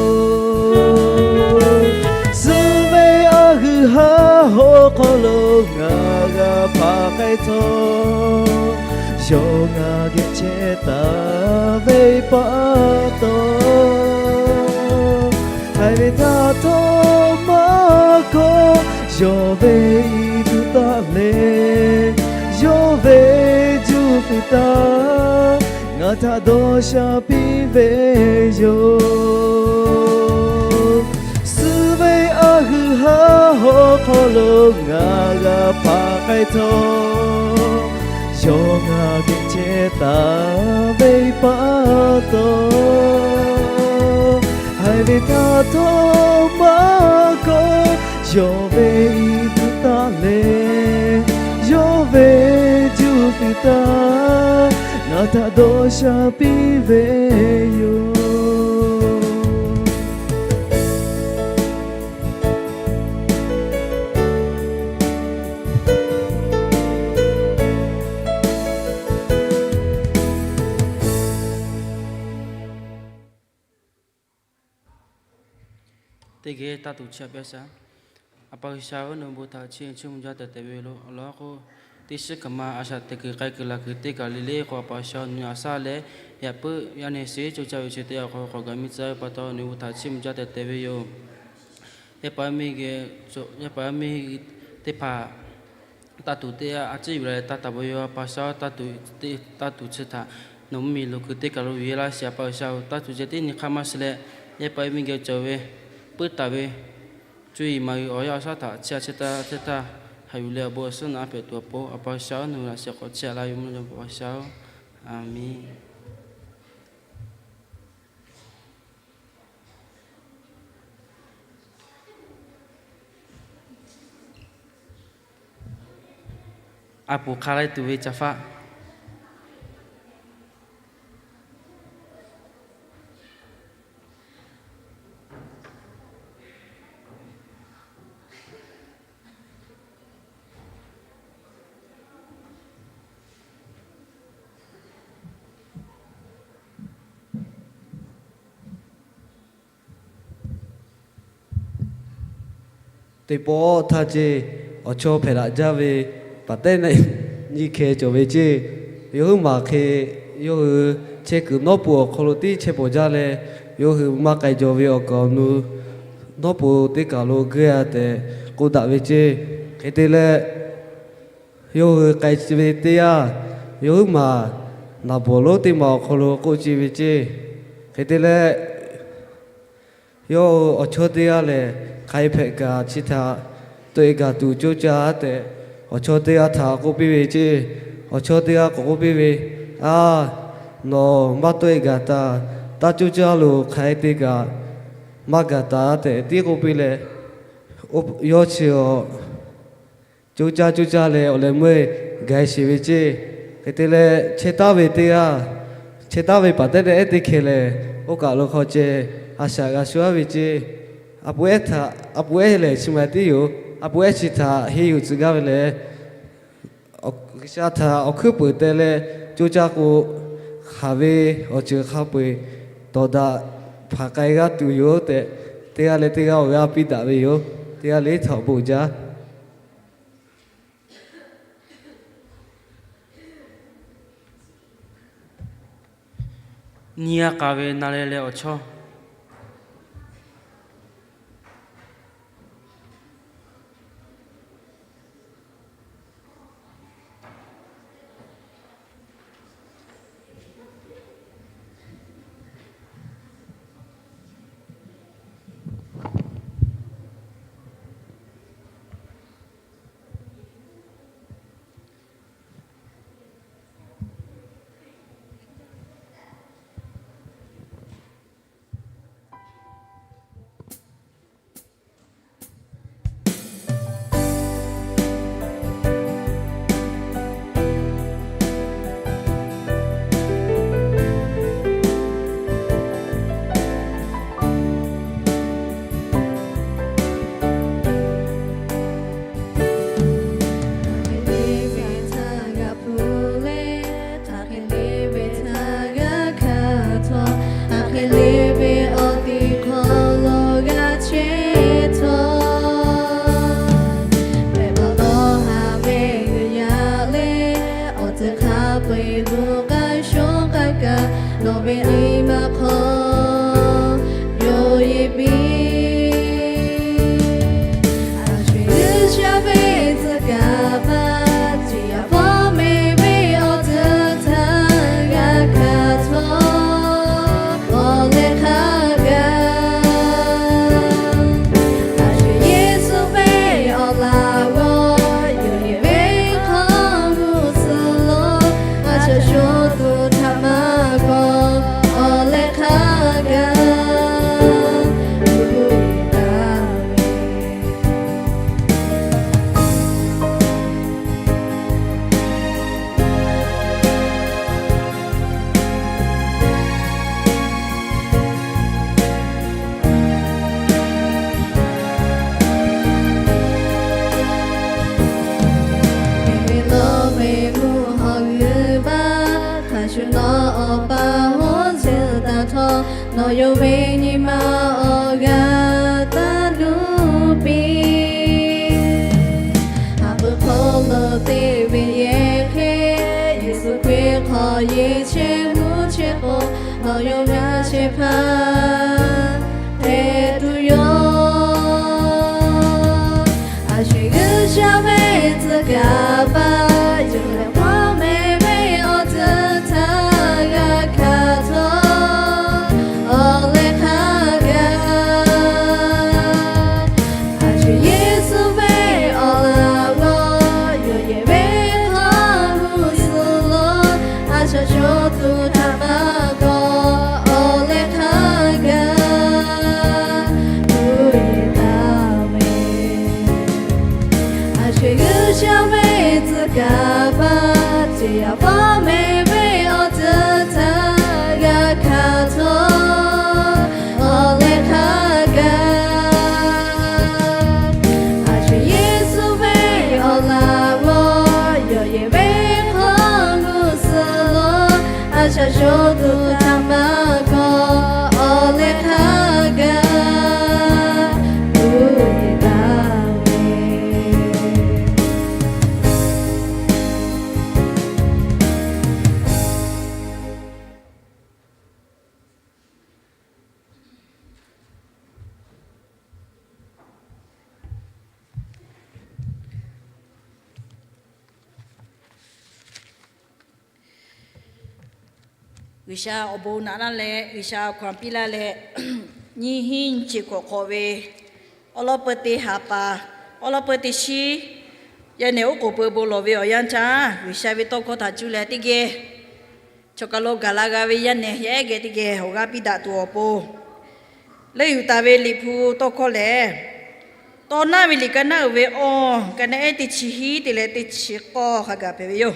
Suh ve a g'uiˬ haˉ hoꞈ hk'aw lo ngaˬ g'a hpaˍ k'ai htawˇ, yawˇ ngaˬ geh chehˇ taˍ ve pa taw, haiˬ ve htaˇ htawˇ maˇ kawˆ, yawˇ ve tuˬ taˇ leh, yawˇ ve juˇ tuˬ taˇ ngaˬ htaꞈ dawˇ sha piˇ ve yoˬ. Suh ve a g'uiˬ haˉ hoꞈ hk'aw lo ngaˬ g'a hpaˍ k'ai htawˇ, yawˇ ngaˬ geh chehˇ taˍ ve pa taw, haiˬ ve htaˇ htawˇ maˇ kawˆ, yawˇ ve tuˬ taˇ leh, yawˇ ve juˇ tuˬ taˇ ngaˬ htaꞈ dawˇ sha piˇ ve yoˬ. Teˇ geh taˇ tuˬ chi a pehˇ shaˍ. A pa G'uiˬsha-oˬ, nawˬ bon htaꞈ chiˇ chiˇ mvuh jaˇ tehꞈ tehꞈ ve lo awˬ lawn k'o, teˇ shiˉ kaꞈ ma a shaꞈ teꞈ kuiˬ k'ai kuiˬ laˬ kuiˬ teˇ kaˬ le le k'o, a pa G'uiˬsha nawˬ aꞈ shaˉ leh, yaꞈ puiˉ yaˇ nehˬ sheˍ co caˇ ve chi teˇ yanˇ awˬ hk'aw lo k'awꞈ gaˬ miˇ tcuh ve pa taw, nawˬ bon htaꞈ chiˇ mvuh jaˇ tehꞈ tehꞈ ve yoˬ. Yaˇ paˍ yaˇ miˇ, yaˇ paˍ yaˇ miˇ teˇ hpaˍ taˇ tuˬ teˇ yanˇ a ciˉ yuˬ la leh taˇ taˍ ve yoˬ. A pa G'uiˬsha-oˬ, taˇ tuˬ, taˇ tuˬ chi htaꞈ nawˬ mvuhˇmiˬ lo kuiˬ teˇ kaˬ lo yuˬ yehˇ laˇ sheˍ. A pa G'uiˬsha-oˬ, taˇ tuˬ ceh tiˉ nyi hk'aˇ maˇ shiˍ leh, yaˇ paˍ yaˇ miˇ geh cawˬ ve puiˉ taˍ ve cuˇ yiˍ maˍ g'uiˬ awˬ yanˇ awˬ shaˉ htaꞈ chi a chehˇ taˇ chehˇ taˇ haꞈ yuˬ leh awˬ bon awˬ suhˉ naꞈ a hpehꞈ tuˬ awˬ pon, a pa G'uiˬsha-oˬ, nawˬ ve laꞈ sheh k'awꞈ chehˇ a laˇ ve mvuhˇ naw pa G'uiˬsha-oˬ, a menˬ. A poˍ hk'a leh tuˬ ve ca faˆ. Teˇ pawˆ htaˇ ceˇ, awˬ chawˇ hpehꞈ daꞈ jaˇ ve paˍ tehˉ nyiˇ hkeh cawˬ ve ceˇ. Yawˇ huiˉ maˬ hk'e, yawˇ hui chehˇ kuiˬ nawˉ pon awˬ hk'aw lo tiˉ chehˇ pawˍ jaˇ leh, yawˇ hui maˇ k'ai jaw ve awˬ kaˍ awˬ nu nawˉ pon teˇ kaˬ lo geuˆ a tehꞈ k'oˆ daꞈ ve ceˇ. Hk'e te leh, yawˇ hui k'ai ve teˇ yanˇ, yawˇ huiˉ maˬ naˍ bawˍ lonˉ teˇ maˬ awˬ hk'aw lo k'oˆ ce ve ceˇ. Hk'e te leh, yawˇ awˬ chawˇ teˇ g'aˇ lehˬ, hk'aˬ hk'e hpehꞈ kaꞈ chi htaꞈ tawˆ e gaˬ tuˬ coˇ caˇ tehꞈ, awˬ chawˇ teˇ g'aˇ htaꞈ k'oˆ piˇ ve ceˇ. Awˬ chawˇ teˇ g'aˇ k'awꞈ k'oˆ piˇ ve, A, nawˬ maˇ tawˆ e gaˬ taˍ. Taˇ coˇ caˇ loˬ, hk'aˬ hk'e te kaꞈ maˇ gaˬ taˍ tehꞈ tiˉ k'oˆ piˇ leh, yawˇ chi coˇ caˇ coˇ caˇ leh awˬ leh meuˇ gaˬ e sheˍ ve ceˇ. Hk'e te leh, chehˇ taˍ ve teˇ g'aˇ, chehˇ taˍ ve paˍ tehˉ nehˆ ehˉ teˇ hkeh lehˬ, oˇ kaˬ lo hk'aw ceh a shaꞈ g'a shuˉ aˉ ve ceˇ. A pu ehˉ htaꞈ, a pu ehˉ lehˬ chi ma tiˉ yoˬ. A pu ehˉ chi htaꞈ henˇ yuˬ tcuh gaˇ ve lehˬ, G'uiˬsha htaꞈ awˬ hkuiˉ peuˍ teh leh coˇ caˇ k'o, haˍ ve awˬ ceuˬ hk'a peu-eˬ tawˍ daꞈ hpanˍ k'ai g'aˇ tuˬ yoˬ tehꞈ, teˇ g'aˇ leh teˇ g'aˇ awˬ g'aˇ piˇ daꞈ ve yoˬ. Teˇ g'aˇ leh htawꞈ bon jaˇ. Nyi a k'a ve na leh leh awˬ chawˇ. Nawˬ k'ai shawˉ k'ai kaꞈ, nawˬ ve nyi ma hk'aw yawˇ yeˬ piˇ. A shu G'uiˬsha ve tcuh kaˍ paˍ, chi yaꞈ hpawˇ mehˍ ve awˬ tcuh htaˇ g'a hkanˍ htawˇ, awˬ leh hk'a gaˬ. A shu Yeˍsuˆ ve awˬ laꞈ g'awˇ yawˇ yeˬ ve hk'aw g'uˇ suhˍ lo, a shaꞈ shawˉ tuˬ htaꞈ maˇ g'awˇ, awˬ leh hk'a gaˬ. Luˬ taˍ ve Mehˬ ve lawˇ ve mvuhˇ hawˬ g'uiˬ baˆ, hk'a shuˍ nawˬ Awˬ pa hoˉ tcuhˉ taˍ htawˇ, nawˬ yawˇ ve nyi ma awˬ g'aˇ taˇ nuˇ piˇ. Haˍ pui hk'aw lo te ve yehˬ hk'e, Yeˍsuˆ Hkriꞈ hk'aw yeˬ chehˇ mvuhˇ chehˇ k'o, nawˬ yawˇ g'a chehˇ hpaˇ hpehꞈ tuˬ yoˬ. A shu G'uiˬsha ve tcuh kaˍ paˍ, yawˇ lehˬ hpawˇ mehˍ ve awˬ tcuh htaˇ g'a hkanˍ htawˇ, awˬ leh hk'a gaˬ. A shu Yeˍsuˆ ve awˬ laꞈ g'awˇ yawˇ yeˬ ve hk'aw g'uˇ suhˍ lo, a shaꞈ shawˉ tuˬ htaꞈ maˇ g'awˇ, awˬ leh hk'a gaˬ. Luˬ taˍ ve, a shu G'uiˬsha ve tcuh kaˍ paˍ, chi yaꞈ hpawˇ mehˍ ve awˬ tcuh htaˇ g'a hkanˍ htawˇ, awˬ leh hk'a gaˬ. A shu Yeˍsuˆ ve awˬ laꞈ g'awˇ yawˇ yeˬ ve hk'aw g'uˇ suhˍ lo, a shaꞈ shawˉ tuˬ htaꞈ maˇ g'awˇ, awˬ leh hk'a gaˬ. Luˬ taˍ ve, G'uiˬsha awˬ bon naꞈ laˇ leh, G'uiˬsha hkaw anˬ piˇ laˇ leh, nyiˇ hinˉ nyiˇ chi hkawꞈ hk'awꞈ ve awˉ lawˉ peu teˇ ha pa, awˉ lawˉ peu teˇ shiˉ, yaˇ nehˬ oˉ k'oˍ pui bon lawˬ ve awˬ yanˇ htaˇ, G'uiˬsha ve tawˇ hkawˇ htaꞈ cuˇ leh teˇ geh chaw kaˬ lo gaˬ la g'a ve yaˇ nehˬ yaˇ ehˉ geh teˇ geh awˬ g'aˇ piˇ daꞈ tuˬ awˬ pon, leuˆ yuˬ taˍ ve Liꞈ hpu tawˇ hkawˇ lehˬ, Tawˇ naˉ ve liꞈ ka naˉ uiˍ ve awˇ, ka naˉ ehˉ teˇ chi hiˉ te leh teˇ chi k'awˇ hk'a gaˬ hpehꞈ ve yoˬ.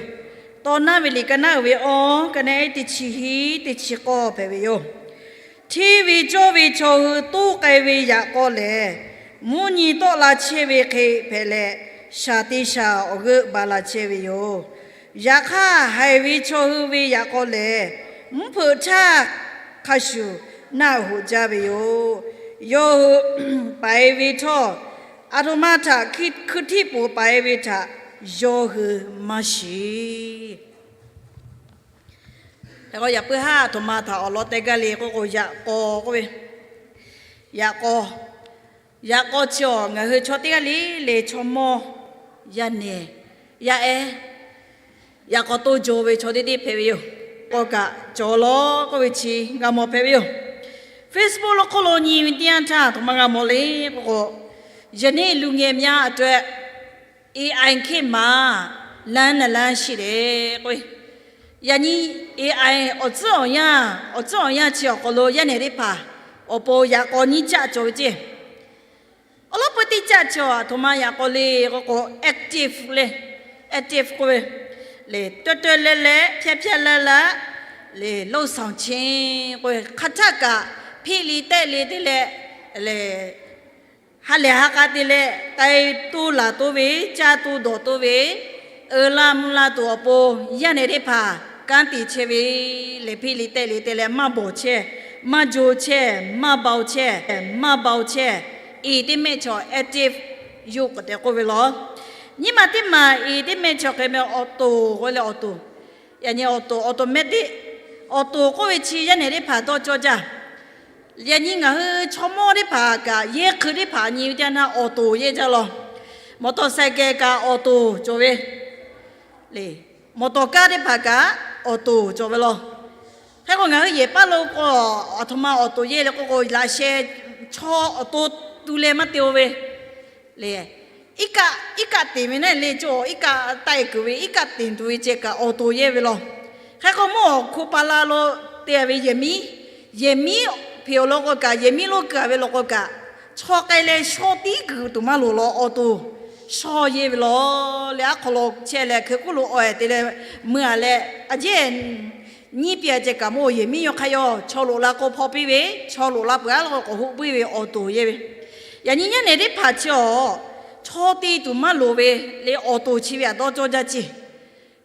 Tawˇ naˉ ve liꞈ ka naˉ uiˍ ve awˇ, ka naˉ ehˉ teˇ chi hiˉ teˇ chi k'awˇ hpehꞈ ve yoˬ. Hteˇ ve cawˇ ve chaw hui toˇ k'ai ve yaꞈ k'aw lehˬ, mvuhˇ nyi tawˆ la chehˇ ve hk'e hpehꞈ leh, shaˍ te shaˍ awˬ g'euˆ ba la chehˇ ve yoˬ. Yaꞈ hk'aˇ, haiˬ ve chaw hui ve yaꞈ k'aw lehˬ, mvuhˇ hpeuꞈ htaˇ hk'a shuˍ naˆ hoꞈ jaˇ ve yoˬ. Yawˇ hui paiˍ ve htawˇ, aˬ htoꞈ ma htaꞈ hkui htiˇ poˍ paiˍ ve htaꞈ yawˇ hui maˇ shiˍ. Yaꞈ puiˉ haˉ aˬ htoꞈ ma htaꞈ awˬ lawn teh gaˇ le k'oˆ k'o, yaꞈ k'aw k'oˆ ve, yaꞈ k'aw, yaꞈ k'aw chi awˬ ngaˬ hui chaw teˇ g'aˇ le le chaw mawˇ, yaˇ nehˬ, yaˇ ehˉ, yaꞈ k'aw toˇ jaw ve chaw teˇ teˇ hpehꞈ ve yoˬ. K'aw kaꞈ cawˬ law k'oˆ ve chi g'a mawˬ hpehꞈ ve yoˬ. Facebook lo hk'oˆ lo nyi ve teˇ yanˇ htaˇ, aˬ htoꞈ ma g'a mawˬ le k'oˆ k'o, ယနေ့လူငယ်များအတွက် AI ခေတ်မှာ လမ်းနှစ်လမ်းရှိတယ် k'oˆ ve. Yaꞈ nyi AI awˬ tcuhˉ awˬ yanˇ, awˬ tcuhˉ awˬ yanˇ chi awˬ hk'aw lo yaˇ nehˬ teˇ hpaˍ awˬ pon yaꞈ k'aw nyiˇ caˆ cawˬ ve ceˇ. Awˬ lawn peu teˇ caˆ chi aˬ htoꞈ ma yaꞈ k'aw le k'oˆ k'o, active le, active k'oˆ ve, lehˬ တွဲတွဲလဲလဲ, ဖျက်ဖျက်လတ်လတ်, lehˬ လုပ်ဆောင်ခြင်း k'oˆ ve, hk'aˬ htaˆ kaꞈ hpeꞈ le tehˆ le te leh, lehˬ ha lehˬ ha k'a te leh k'ai toˇ laˬ toˇ ve, caˇ toˇ dawˬ toˇ ve, uiˍ la mvuh la tuˬ awˬ pon yaˇ nehˬ teˇ hpaˍ kanˉ te chehˇ ve, lehˬ hpeꞈ le tehˆ le te leh maˇ bawˬ chehˇ, maˇ jo chehˇ, maˇ bawˬ chehˇ, maˇ bawˬ chehˇ, อีก teˇ mehˆ chaw active อยู่ k'awꞈ te k'oˆ ve law. Nyiˇ maˬ teˇ maˬ อีก teˇ mehˆ chaw hk'e meh awˬ to k'oˆ leh awˬ to Yaꞈ nyi awˬ toˍ, awˬ toˍ mehˆ teˇ, awˬ toˍ k'oˆ ve chi yaˇ nehˬ teˇ hpaˍ dawˇ cawˇ jaˇ. Yaꞈ nyi ngaˬ hui chaw mawˇ teˇ hpaˍ kaꞈ, yehˇ hkui teˇ hpaˍ nyi ve teˇ yanˇ htaˇ awˬ toˍ yehˇ jaˇ lawˬ. Mawˬ tawˍ saiˍ kehˬ kaꞈ awˬ toˍ cawˬ ve le. Mawˬ tawˍ kaˇ teˇ hpaˍ kaꞈ awˬ toˍ cawˬ ve lawˬ. Hk'e k'o, ngaˬ hui yehˬ paˉ lo k'o, aˬ htoꞈ ma awˬ toˍ yehˇ le k'oˆ k'o, laꞈ sheh chaw awˬ to tu leh maˇ te-o ve le. Iˉ kaˆ, iˉ kaˆ teꞈ ve naˆ le cawˬ, iˉ kaˆ taˆ-e kuiˬ ve, iˉ kaˆ teꞈ tuˬ ve ceh kaꞈ awˬ toˍ yehˇ ve lawˬ. Hk'e k'o, mvuhˇ awˬ hk'oˆ pa la lo te-a ve yehˬ miˉ, yehˬ miˉ hpeꞈ-oˬ law k'o kaꞈ, yehˬ miˉ lonˉ keu-a ve law k'o kaꞈ, chaw k'ai leh shaw tiˉ kuiˬ tuˬ maˇ loˍ lawˬ, awˬ toˍ shaw yehˇ ve lawˬ. Leh aˉ hk'aw lo chehˇ leh hkui k'oˆ lo awˬ-e te leh mui-a leh, a jehˇ nyiˇ piˇ-a ceh kaꞈ mvuhˇ yehˬ miˉ yawˇ hk'aˇ yawˇ chaw loꞈ la k'o hpaw piˇ ve, chaw loꞈ la peuˬ-a law k'o k'awꞈ hoˆ puiˉ ve awˬ toˍ yehˇ ve. Yaꞈ nyi yaˇ nehˬ teˇ hpaˍ chi awˬ, chaw te tuˬ maˇ loˍ ve le, awˬ toˍ chi ve htaꞈ dawˇ cawˇ jaˇ ceˇ.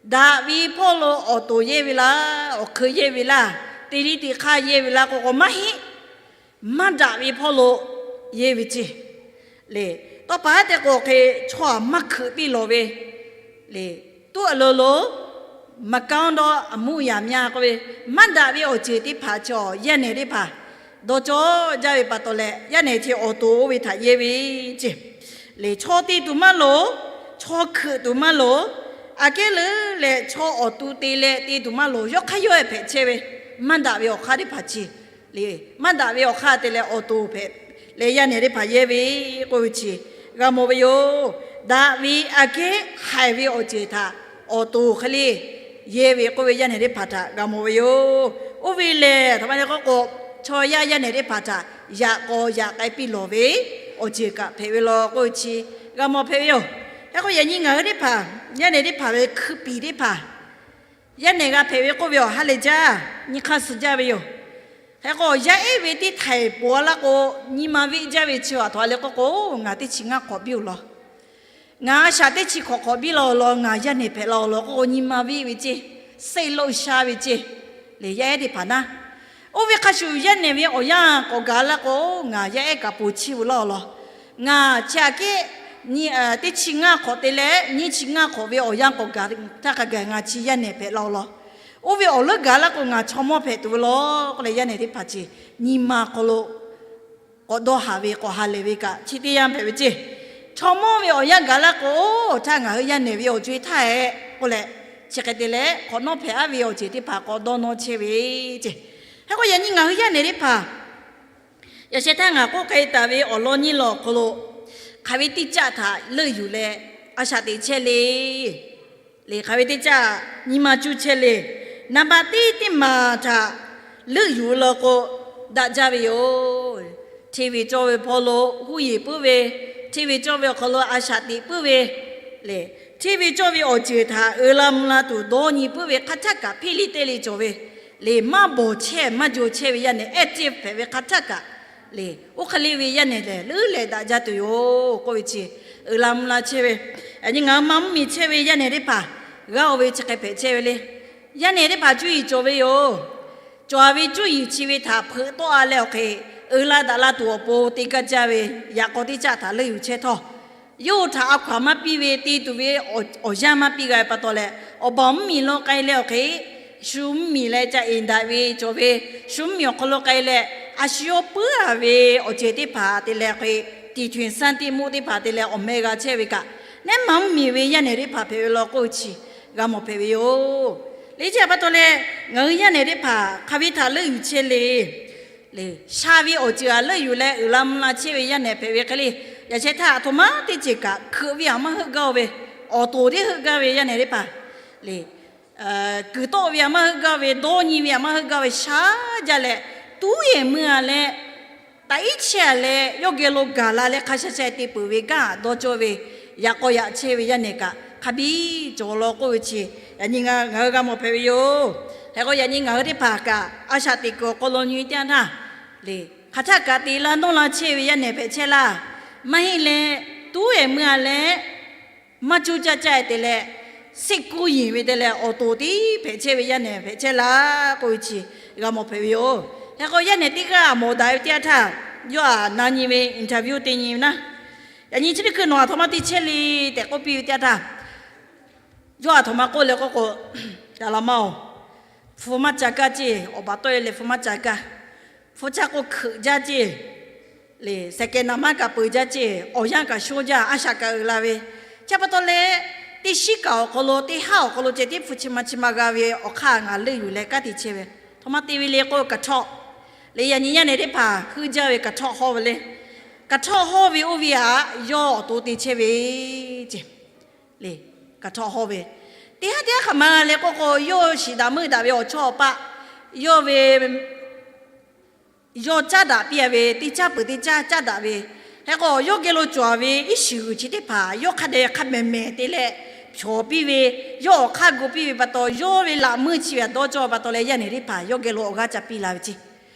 Daꞈ ve hpawˇ lo awˬ toˍ yehˇ ve laˇ, awˬ hk'eun yehˇ ve laˇ, teˇ liˇ teˇ hk'aˇ yehˇ ve laˇ k'o k'o maˇ heˆ. Maˇ daꞈ ve hpawˇ lo yehˇ ve ceˇ. Le, tawˇ pa haˉ te k'o hk'e, chaw aˬ maˇ hkeuꞈ piˇ lawˬ ve le, tuˉ a lo lo, maˍ kaˉ dawˇ aˬ muˇ yaˍ myaˇ k'oˆ ve, maˇ daꞈ ve awˬ ceuˬ teˇ hpaˍ chaw yaˇ nehˬ teˇ hpaˍ dawˇ cawˇ jaˇ ve pa taw leh, yaˇ nehˬ chi awˬ toˍ oˇ ve htaꞈ yehˇ ve ceˇ. Le, chaw te tuˬ maˇ loˍ, chaw hkeuꞈ tuˬ maˇ loˍ. Aꞈ kehˉ leuˉ leh chaw awˬ to te leh te tuˬ maˇ loˍ, yawˇ hk'aˇ yawˇ-e hpehꞈ chehˇ ve, maˇ daꞈ ve awˬ hk'aˇ teˇ hpaˍ chi le, maˇ daꞈ ve awˬ hk'aˇ te leh awˬ toˍ hpehꞈ leh yaˇ nehˬ teˇ hpaˍ yehˇ ve k'oˆ ve chi g'a mawˬ ve yoˬ. Daꞈ ve aꞈ kehˉ haiˬ ve awˬ ceuˬ htaꞈ awˬ toˍ hk'e le yehˇ ve k'oˆ ve yaˇ nehˬ teˇ hpaˍ htaꞈ g'a mawˬ ve yoˬ. Oˇ ve lehˬ, htaꞈ ma le k'oˆ k'o, chaw yaˇ yaˇ nehˬ teˇ hpaˍ htaꞈ yaꞈ k'aw yaꞈ k'ai piˇ lawˬ ve awˬ ceuˬ kaꞈ hpehꞈ ve law k'oˆ ve chi g'a mawˬ hpehꞈ ve yoˬ. Hk'e k'o, yaꞈ nyi ngaˬ hui teˇ hpaˍ, yaˇ nehˬ teˇ hpaˍ ve hkui piˍ teˇ hpaˍ, yaˇ nehˬ g'a hpehꞈ ve k'oˆ ve awˬ ha lehˬ jaˇ, nyi hk'aˇ suh jaˇ ve yoˬ. Hk'e k'o, yaˇ ehˉ ve teˇ htaiˍ poˬ-a laˇ k'o, nyi ma veˆ jaˇ ve chi aˬ htoꞈ ma le k'oˆ k'o, ngaˬ teˇ chi ngaˇ hk'awꞈ biˇ-oˬ laˬ. Ngaˬ a shaꞈ teˇ chi hk'awꞈ hk'awꞈ biˇ laˇ-oˬ law, ngaˬ yaˇ nehˬ hpehꞈ laˇ-oˬ law k'oˆ k'o, nyi ma veˆ ve ceˇ, seˆ loˆ sha ve ceˇ. Le, yaˇ ehˉ teˇ hpaˍ naˉ, oˇ ve hk'a shuˍ yaˇ nehˬ ve awˬ yanˇ k'awꞈ gaˬ laˇ k'o, ngaˬ yaˇ ehˉ kaꞈ poˬ chiˇ-oˬ laˇ-oˬ law. Ngaˬ chi aꞈ kehˉ teˇ chi ngaˇ hk'awꞈ te leh nyiˇ chi ngaˇ hk'awꞈ ve awˬ yanˇ k'awꞈ gaˬ htaˇ hk'a gaˬ ngaˬ chi yaˇ nehˬ hpehꞈ laˇ-oˬ law. Oˇ ve awˬ leuˉ gaˬ laˇ k'o, ngaˬ chaw mawˇ hpehꞈ tuˬ ve law k'oˆ leh, yaˇ nehˬ teˇ hpaˍ chi nyi ma hk'aw lo k'awꞈ dawˇ haˍ ve k'awꞈ ha lehˬ ve kaꞈ chi teˇ yanˇ hpehꞈ ve ceˇ. Chaw mawˇ ve awˬ yanˇ gaˬ laˇ k'o, htaˇ ngaˬ hui yaˇ nehˬ ve awˬ co-e htaˇ-e k'oˆ leh, chi hk'e te leh hk'awꞈ nawˉ hpehꞈ-a ve awˬ ceuˬ teˇ hpaˍ k'awꞈ dawˇ nawˇ chehˇ ve ceˇ. Hk'e k'o, yaꞈ nyi ngaˬ hui yaˇ nehˬ teˇ hpaˍ yaꞈ sheh htaˇ ngaˬ k'oˆ k'ai taˍ ve awˬ lawn nyiˇ lawn awˬ hk'aw lo, hk'aˬ ve teˇ caˆ htaꞈ leuˆ yuˬ leh a shaꞈ teꞈ chehˇ le. Le, hk'aˬ ve teˇ caˆ nyi ma cuˇ chehˇ le. Naˍ baꞈ teˇ teˇ maˬ htaꞈ leuˆ yuˬ law k'o, daꞈ jaˇ ve yoˬ. Hteˇ ve cawˇ ve hpawˇ lo huˉ yeˬ puiˉ ve, hteˇ ve cawˇ ve awˬ hk'aw lo a shaꞈ teꞈ puiˉ ve le. Hteˇ ve cawˇ ve awˬ ceuˬ htaꞈ uiˍ la mvuh la tuˬ dawˇ nyi puiˉ ve hk'a htaˇ kaꞈ hpeˇ liˇ teˇ le cawˬ ve le. Maˇ bawˬ chehˇ maˇ jaw chehˇ ve yaˇ nehˬ ehˉ teˇ hpehꞈ ve hk'a htaˇ kaꞈ le, oˇ hk'e le ve yaˇ nehˬ lehˬ leuˉ leh daꞈ jaˇ tuˬ yoˬ k'oˆ ve chi uiˍ la mvuh la chehˇ ve. Yaꞈ nyi ngaˬ hui ma mvuhˇmiˬ chehˇ ve yaˇ nehˬ teˇ hpaˍ g'a-oˬ ve chi hk'e hpehꞈ chehˇ ve le. Yaˇ nehˬ teˇ hpaˍ cuˇ yiˍ cawˬ ve yoˬ. Cawˬ ve cuˇ yiˍ chi ve htaꞈ hpeuꞈ tawˆ-a leh awˬ hk'e, uiˍ la daꞈ la tuˬ awˬ pon te gaˇ jaˇ ve yaꞈ k'aw teˇ caˆ htaꞈ leuˆ yuˬ chehˇ htawˇ, yawˇ hui htaꞈ a hkaw-anˬ maˇ piˇ ve te tuˬ ve awˬ yanˇ maˇ piˇ g'a ve pa taw leh, awˬ baˬ mvuhˇmiˬ lo k'ai leh awˬ hk'e, shu mvuhˇmiˬ leh ca eˍ daꞈ ve cawˬ ve, shu mvuhˇmiˬ awˬ hk'aw lo k'ai leh, a shu yawˇ puiˉ-a ve awˬ ceuˬ teˇ hpaˍ te leh hk'e, tiˍ tuˬ sanˇ tiˆ muˆ teˇ hpaˍ te leh awˬ meh g'a chehˇ ve kaꞈ, neˉ ma mvuhˇmiˬ ve yaˇ nehˬ teˇ hpaˍ hpehꞈ ve law k'oˆ ve chi g'a mawˬ hpehꞈ ve yoˬ. Le, chi htaꞈ pa taw leh, ngaˬ hui yaˇ nehˬ teˇ hpaˍ hk'aˬ ve htaꞈ leuˆ yuˬ chehˇ le. Le, sha ve awˬ ceuˬ htaꞈ leuˆ yuˬ leh uiˍ la mvuh la chehˇ ve yaˇ nehˬ hpehꞈ ve hk'e le. Yaꞈ sheh htaˇ aˬ htoꞈ ma teˇ ceuˬ kaꞈ hkeuꞈ ve htaꞈ maˇ heuˆ gaˇ-oˬ ve, awˬ toˍ teˇ heuˆ gaˇ ve yaˇ nehˬ teˇ hpaˍ le. Kuiˬ tawˆ ve htaꞈ maˇ heuˆ gaˇ ve, dawˇ nyi ve htaꞈ maˇ heuˆ gaˇ ve, shaˉ jaˇ leh, tuˉ yehˬ mui-a leh, taꞈ iˉ chehˇ-a leh yawˇ geh lo gaˬ la leh hk'a sha sha te peuˬ ve kanˉ htaꞈ dawˇ cawˇ ve, yaꞈ k'aw yaꞈ chehˇ ve yaˇ nehˬ kaꞈ hk'a biˇ cawˬ law k'oˆ ve chi, yaꞈ nyi ngaˬ hui g'a mawˬ hpehꞈ ve yoˬ. Hk'e k'o, yaꞈ nyi ngaˬ hui teˇ hpaˍ kaꞈ a shaꞈ teꞈ kuiˬ awˬ hk'aw lo nyi teˇ yanˇ htaˇ le, hk'aˬ htaˇ kaꞈ te laˇ nawˇ la chehˇ ve yaˇ nehˬ hpehꞈ chehˇ laˇ. Maˇ heˆ leh, tuˉ yehˬ mui-a leh, maˇ cuˇ caˇ caˇ-e te leh, seˆ kuˇ yiˍ ve te leh awˬ toˍ tiˉ hpehꞈ chehˇ ve yaˇ nehˬ hpehꞈ chehˇ laˇ k'oˆ ve chi g'a mawˬ hpehꞈ ve yoˬ. Hk'e k'o, yaˇ nehˬ teˇ g'aˇ mawˬ daꞈ ve teˇ yanˇ htaˇ, yawˇ htaꞈ na nyi ve interview te nyi ve naˉ, yaꞈ nyi chi teˇ hkui nawˬ aˬ htoꞈ ma te chehˇ le tehꞈ k'oˆ piˇ ve teˇ yanˇ htaˇ, yawˇ aˬ htoꞈ ma k'oˆ leh k'oˆ k'o, Daꞈ la maˇ-oˬ, hpu maˇ ca kaˇ ceˇ, awˬ baˬ tawˆ e leh hpu maˇ ca kaˇ. Hpu caˇ k'o hkeuꞈ jaˇ ceˇ, le, sehˍ kehˬ naˍ maˇ kaꞈ peuˬ jaˇ ceˇ, awˬ yanˇ kaꞈ shonˇ jaˇ, a shaꞈ kaꞈ uiˍ la ve. Chi pa taw leh, teˇ shiˉ kaꞈ awˬ hk'aw lo, teˇ haˉ awˬ hk'aw lo ceh tiˉ hpu chi ma chi ma g'a ve awˬ hk'aˇ ngaˬ leuˆ yuˬ leh kanˉ te chehˇ ve. Htoꞈ ma te ve le k'o, kaˬ htawˆ. Le, yaꞈ nyi yaˇ nehˬ teˇ hpaˍ heuˆ jaˇ ve kaˬ htawˆ hawˇ ve le. Kaˬ htawˆ hawˇ ve oˇ ve htaꞈ yawˇ awˬ to te chehˇ ve ceˇ. Le, kaˬ htawˆ hawˇ ve, teˇ haˉ teˇ haˉ hk'aˬ ma le k'oˆ k'o, yawˇ shiˍ daꞈ meuˇ daꞈ ve awˬ chawˇ awˬ paˆ, yawˇ ve, yawˇ caˉ daꞈ piˇ a ve, teˇ caˉ peuˬ teˇ caˉ caˉ daꞈ ve. Hk'e k'o, yawˇ geh lo cawˬ ve iˉ shiˍ g'uiˬ chi teˇ hpaˍ yawˇ hk'a dehꞈ hk'a mehˍ mehˍ te leh hpawnˬ piˇ ve, yawˇ awˬ hk'aˇ gu piˇ ve pa taw, yawˇ ve laꞈ meuˇ chi ve htaꞈ dawˇ cawˇ ve pa taw leh, yaˇ nehˬ teˇ hpaˍ yawˇ geh lo awˬ g'aˇ ca piˇ la ve ceˇ.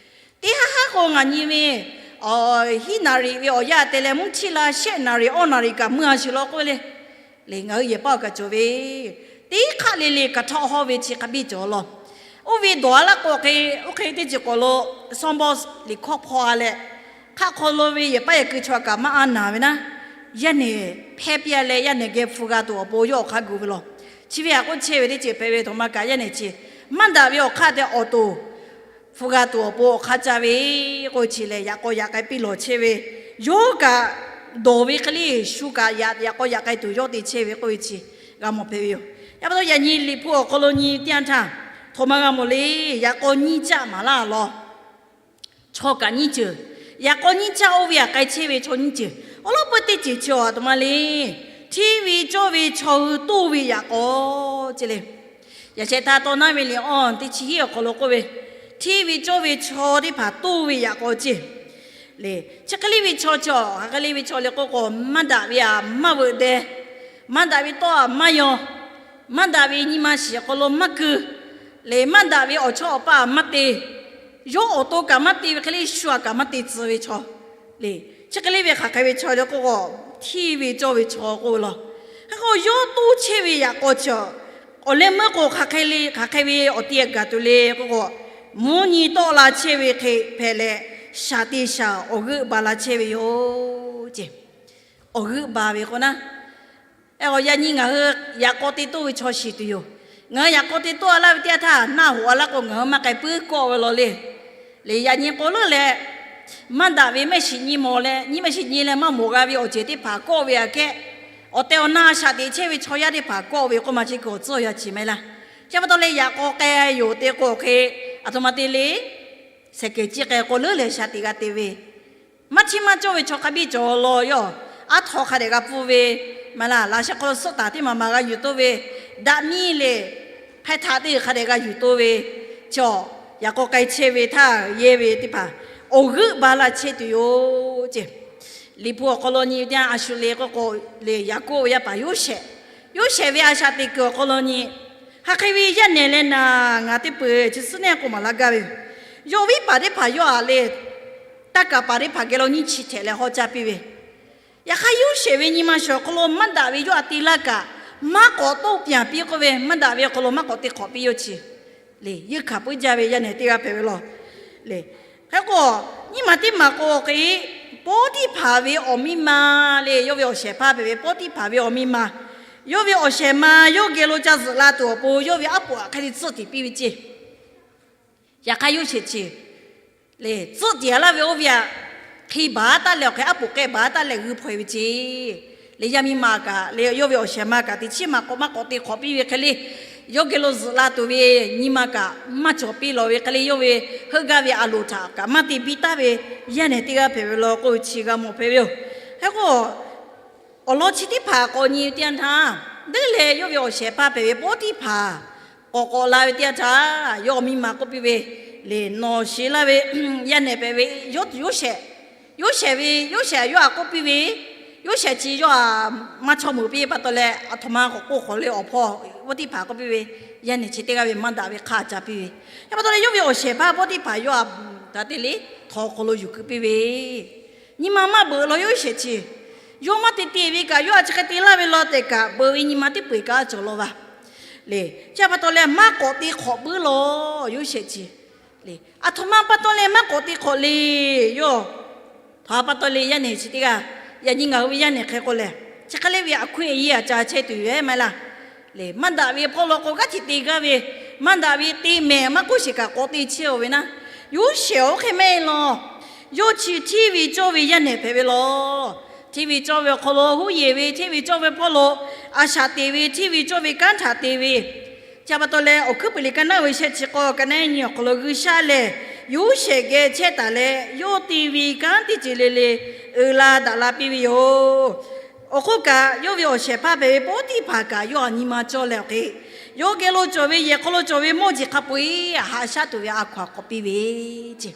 Teˇ haˉ haˉ k'o ngaˬ nyi ve hiˉ naˍ riˍ ve awˬ yanˇ te leh mvuhˇ htiˇ la shehˆ naˍ riˍ awˇ naˍ riˍ kaꞈ meuˇ a sheˍ law k'oˆ ve le. Le, ngaˬ hui yehˬ paˇ awˬ kaꞈ cawˬ ve, teˇ hk'aˆ le le kaˬ htawˆ hawˇ ve chi hk'a biˇ cawˬ law. Oˇ ve dawˬ a laˇ k'o hk'e, oˇ hk'e teˇ ceuˬ k'awꞈ lo sawˇ bawˇ liꞈ hkawˇ hpaw a leh, hk'aˆ hk'aw lo ve yehˬ paˇ yehˬ keu chaw kaꞈ maˇ a naˍ ve naˉ, yaˇ nehˬ hpehˇ piˇ a leh yaˇ nehˬ geh hpu g'a tuˬ awˬ pon yawˇ awˬ hk'aˇ gu ve law. Chi ve htaꞈ k'oˆ chehˇ ve teˇ ceuˬ hpehꞈ ve, htoꞈ ma kaꞈ yaˇ nehˬ chi maˇ daꞈ ve awˬ hk'aˇ tehꞈ awˬ to hpu g'a tuˬ awˬ pon awˬ hk'aˇ caˇ ve k'oˆ ve chi lehˬ, yaꞈ k'aw yaꞈ k'ai piˇ lawˬ chehˇ ve, yawˇ kaꞈ dawˬ ve hk'e le, shu kaꞈ yaꞈ k'aw yaꞈ k'ai tuˬ yawˇ te chehˇ ve k'oˆ ve chi g'a mawˬ hpehꞈ ve yoˬ. Yaꞈ pa taw yaꞈ nyi Liꞈ hpu awˬ hk'aw lo nyi teˇ yanˇ htaˇ, htoꞈ ma g'a mawˬ le. Yaꞈ k'aw nyiˇ caˆ maˍ laˇ law. Chaw kaꞈ nyiˇ ceuˬ, yaꞈ k'aw nyiˇ caˆ oˇ ve htaꞈ k'ai chehˇ ve chaw nyiˇ ceuˬ. Awˬ lawn peuˇ teˇ ceuˬ chi awˬ htoꞈ ma le. Hteˇ ve cawˇ ve chaw hui toˇ ve yaꞈ k'aw ceˇ le. Yaꞈ shehˍ htaˇ tawˇ naˉ ve liꞈ awˇ teˇ chi hiˉ awˬ hk'aw lo k'oˆ ve, hteˇ ve cawˇ ve chaw teˇ hpaˍ toˇ ve yaꞈ k'aw ceˇ. Le, chi hk'e le ve chaw chi, hk'aˬ hk'e le ve chaw le k'oˆ k'o, maˇ daꞈ ve htaꞈ maˇ veuꞈ deh, maˇ daꞈ ve tawˇ htaꞈ maˇ yaw, maˇ daꞈ ve nyi ma shiˍ awˬ hk'aw lo maˇ keu, le, maˇ daꞈ ve awˬ chawˇ awˬ paˆ htaꞈ maˇ te, yawˇ awˬ to kaꞈ maˇ te ve hk'e le, shu htaꞈ kaꞈ maˇ te tcuh ve chaw. Le, chi hk'e le ve hk'aˬ hk'e ve chaw le k'oˆ k'o, hteˇ ve cawˇ ve chaw k'oˆ ve law. Hk'e k'o, yawˇ toˇ chehˇ ve yaꞈ k'aw chi, awˬ leh meuˇ k'o hk'aˬ hk'e le, hk'aˬ hk'e ve awˬ ti gaˬ tuˬ le k'oˆ k'o, mvuhˇ nyi tawˆ la chehˇ ve hk'e hpehꞈ leh, shaˍ te shaˍ awˬ g'euˆ ba la chehˇ ve yoˬ ceˇ. Awˬ g'euˆ ba ve k'o naˉ, yaꞈ nyi ngaˬ hui yaꞈ k'aw te toˇ ve chaw shiˍ tuˬ yoˬ. Ngaˬ hui yaꞈ k'aw te toˇ a laˇ ve teˇ yanˇ htaˇ, naˆ hoꞈ a laˇ k'o ngaˬ hui maˇ k'ai puiˉ kawˆ ve law le. Le, yaꞈ nyi k'o leuˉ leh, maˇ daꞈ ve mehˆ shiˍ nyi mawˬ leh, nyi mehˆ shiˍ nyi leh maˇ mawˬ g'a ve awˬ ceuˬ teˇ hpaˍ kawˆ ve aꞈ kehˉ, awˬ tehˬ awˬ na shaꞈ teꞈ chehˇ ve chaw yaˇ teˇ hpaˍ kawˆ ve k'oˆ ma chi kaꞈ awˬ tcuhˉ awˬ yanˇ chi maˇ heˆ laˇ. Chi pa taw leh yaꞈ k'aw k'ai yoˬ te k'o hk'e, aˬ htoꞈ ma te le, sehˍ kehˬ ciˇ k'ai k'o leuˉ leh shaꞈ teꞈ g'a te ve, maˇ hteˇ maˇ cawˇ ve chaw hk'a biˇ cawˬ law yoˬ. Aˉ htaw hk'a dehꞈ g'a pfuhˇ ve, maˇ laˇ, laꞈ sheh hk'aw lo suhˆ taˍ teˇ maˬ maˬ g'a yuˬ toˇ ve, daꞈ miˇ le, hpeh htaꞈ teˇ hk'a dehꞈ g'a yuˬ toˇ ve, chaw, yaꞈ k'aw k'ai chehˇ ve htaˇ yehˇ ve teˇ hpaˍ awˬ g'euˆ ba la chehˇ tuˬ yoˬ ceˇ. Liꞈ hpu awˬ hk'aw lo nyi teˇ yanˇ a shu le k'oˆ k'o, le, Yaˍkoˆ ve yaˇ paˍ Yoˇsehꞈ, Yoˇsehꞈ ve a shaꞈ teꞈ kuiˬ awˬ hk'aw lo nyi, hk'aˬ hk'e ve yaˇ nehˬ leh naˍ ngaˬ teˇ peuˬ chi suhˉ neˆ k'o maˍ laˇ gaˇ ve yoˬ. Yawˇ viˉ paˍ teˇ hpaˍ yawˇ aꞈ le, taˇ kaˍ paˍ teˇ hpaˍ geh lo nyiˇ chi htehꞈ leh haw caˇ piˇ ve, yaꞈ hk'aˇ Yoˇsehꞈ ve nyi ma shiˍ awˬ hk'aw lo maˇ daꞈ ve yawˇ aꞈ te laˇ kaꞈ, maˇ k'awꞈ toˇ pyanˍ piˇ k'oˆ ve, maˇ daꞈ ve awˬ hk'aw lo maˇ k'awꞈ te hk'awꞈ piˇ yawˇ chi le, yeunˇ hkanˍ puiˉ jaˇ ve yaˇ nehˬ teˇ g'aˇ hpehꞈ ve law. Le, hk'e k'o, nyiˇ maˬ teˇ maˬ k'o hk'e, Poˉtiˆhpaˍ ve awˬ miˇ ma le, yawˇ ve awˬ shehˍ hpaˇ hpehꞈ ve Poˉtiˆhpaˍ ve awˬ miˇ ma, yawˇ ve awˬ shehˍ ma yawˇ geh lo ca zuhꞈ la tuˬ awˬ pon yawˇ ve aˉ poꞈ aꞈ hk'e te tcuhˆ tiˍ piˇ ve ceˇ. Yaꞈ hk'aˇ Yoˇsehꞈ chi le, tcuhˆ tiˍ a laˇ ve oˇ ve aꞈ hk'e baˬ taˉ leh awˬ hk'e aˉ poꞈ k'ehˆ baˬ taˉ leh g'uiˇ hpaw e ve ceˇ. Le, yaˇ miˇ ma kaꞈ le, yawˇ ve awˬ shehˍ ma kaꞈ teˇ chiˉ maˬ k'awꞈ maˇ k'awꞈ te hk'awꞈ piˇ ve hk'e le, yawˇ geh lo zuhꞈ la tuˬ ve nyi ma kaꞈ maˇ cawˬ piˇ lawˬ ve hk'e le, yawˇ ve heuˆ gaˇ ve a loˍ htaꞈ kaꞈ maˇ te biˇ taˉ ve yaˇ nehˬ teˇ g'aˇ hpehꞈ ve law k'oˆ ve chi g'a mawˬ hpehꞈ ve yoˬ. Hk'e k'o, awˬ lawn chi teˇ hpaˍ k'awꞈ nyi ve teˇ yanˇ htaˇ, deˇ leh yawˇ ve awˬ shehˍ hpaˇ hpehꞈ ve Poˉtiˆhpaˍ k'awꞈ k'awꞈ la ve teˇ yanˇ htaˇ, yawˇ awˬ miˇ ma k'oˆ piˇ ve, le, nawˬ sheˍ laˇ ve yaˇ nehˬ hpehꞈ ve Yoˇsehꞈ, Yoˇsehꞈ ve, Yoˇsehꞈ yawˇ aꞈ k'oˆ piˇ ve, Yoˇsehꞈ chi yawˇ aꞈ maˇ chawˇ meuˍ piˇ pa taw leh, aˬ htoꞈ ma k'awꞈ k'oˆ hk'awꞈ le awˬ hpawˇ Poˉtiˆhpaˍ k'oˆ piˇ ve, yaˇ nehˬ chi teˇ g'aˇ ve maˇ daꞈ ve hk'aˇ ca piˇ ve, yaꞈ pa taw leh yawˇ ve awˬ shehˍ hpaˇ Poˉtiˆhpaˍ yawˇ aꞈ htaꞈ te le, htawnˍ hk'aw lo yuˬ keu piˇ ve, nyi ma maˇ beuꞈ law Yoˇsehꞈ chi, yawˇ maˇ te te ve kaꞈ yawˇ aꞈ chi hk'e te laˇ ve law tehꞈ kaꞈ beuꞈ ve nyi ma teˇ peu eˬ kaꞈ cawˬ law va. Le, chi pa taw leh maˇ k'awꞈ te hk'awꞈ puiˉ law Yoˇsehꞈ chi. Le, aˬ htoꞈ ma pa taw leh maˇ k'awꞈ te hk'awꞈ le, yawˇ htaꞈ pa taw leh yaˇ nehˬ chi teˇ g'aˇ, yaꞈ nyi ngaˬ hui ve yaˇ nehˬ hk'e k'o lehˬ, chi hk'e le ve aˬ hkuiˉ aˬ yiˇ aꞈ ca chehˇ tuˬ yoˬ maˇ heˆ laˇ. Maˇ daꞈ ve hpawˇ law k'o, g'aˇ hteꞈ te gaˇ ve, maˇ daꞈ ve te mehˍ maˇ k'oˆ sheˍ kaꞈ k'awꞈ te chehˇ-oˬ ve naˉ, Yoˇsehꞈ oˇ hk'e mehˆ law. Yawˇ chi hteˇ ve cawˇ ve yaˇ nehˬ hpehꞈ ve law. Hteˇ ve cawˇ ve awˬ hk'aw lo huˉ yehˬ ve, hteˇ ve cawˇ ve hpawˇ lo a shaꞈ teꞈ ve, hteˇ ve cawˇ ve kanˉ htaꞈ te ve, chi pa taw leh, Awˬ hkuiˉ puiˍ liꞈ ka naˉ ve shehˆ chi k'awˇ, ka naˉ nyi awˬ hk'aw lo G'uiˬsha lehˬ Yoˇsehꞈ geh chehˇ taˍ leh, yawˇ te ve kanˉ teˇ ceuˬ le le uiˍ la daꞈ la piˇ ve yoˬ. Awˬ hk'oˆ kaꞈ, yawˇ ve awˬ shehˍ hpaˇ hpehꞈ ve Poˉtiˇhpaˍ kaꞈ yawˇ htaꞈ nyi ma cawˇ leh awˬ hk'e, yawˇ geh lo cawˬ ve yehˬ hk'aw lo cawˬ ve mawˇ jeˬ hk'a peu-eˬ haꞈ shaˉ tuˬ ve a hkaw-anˬ k'awꞈ piˇ ve ceˇ.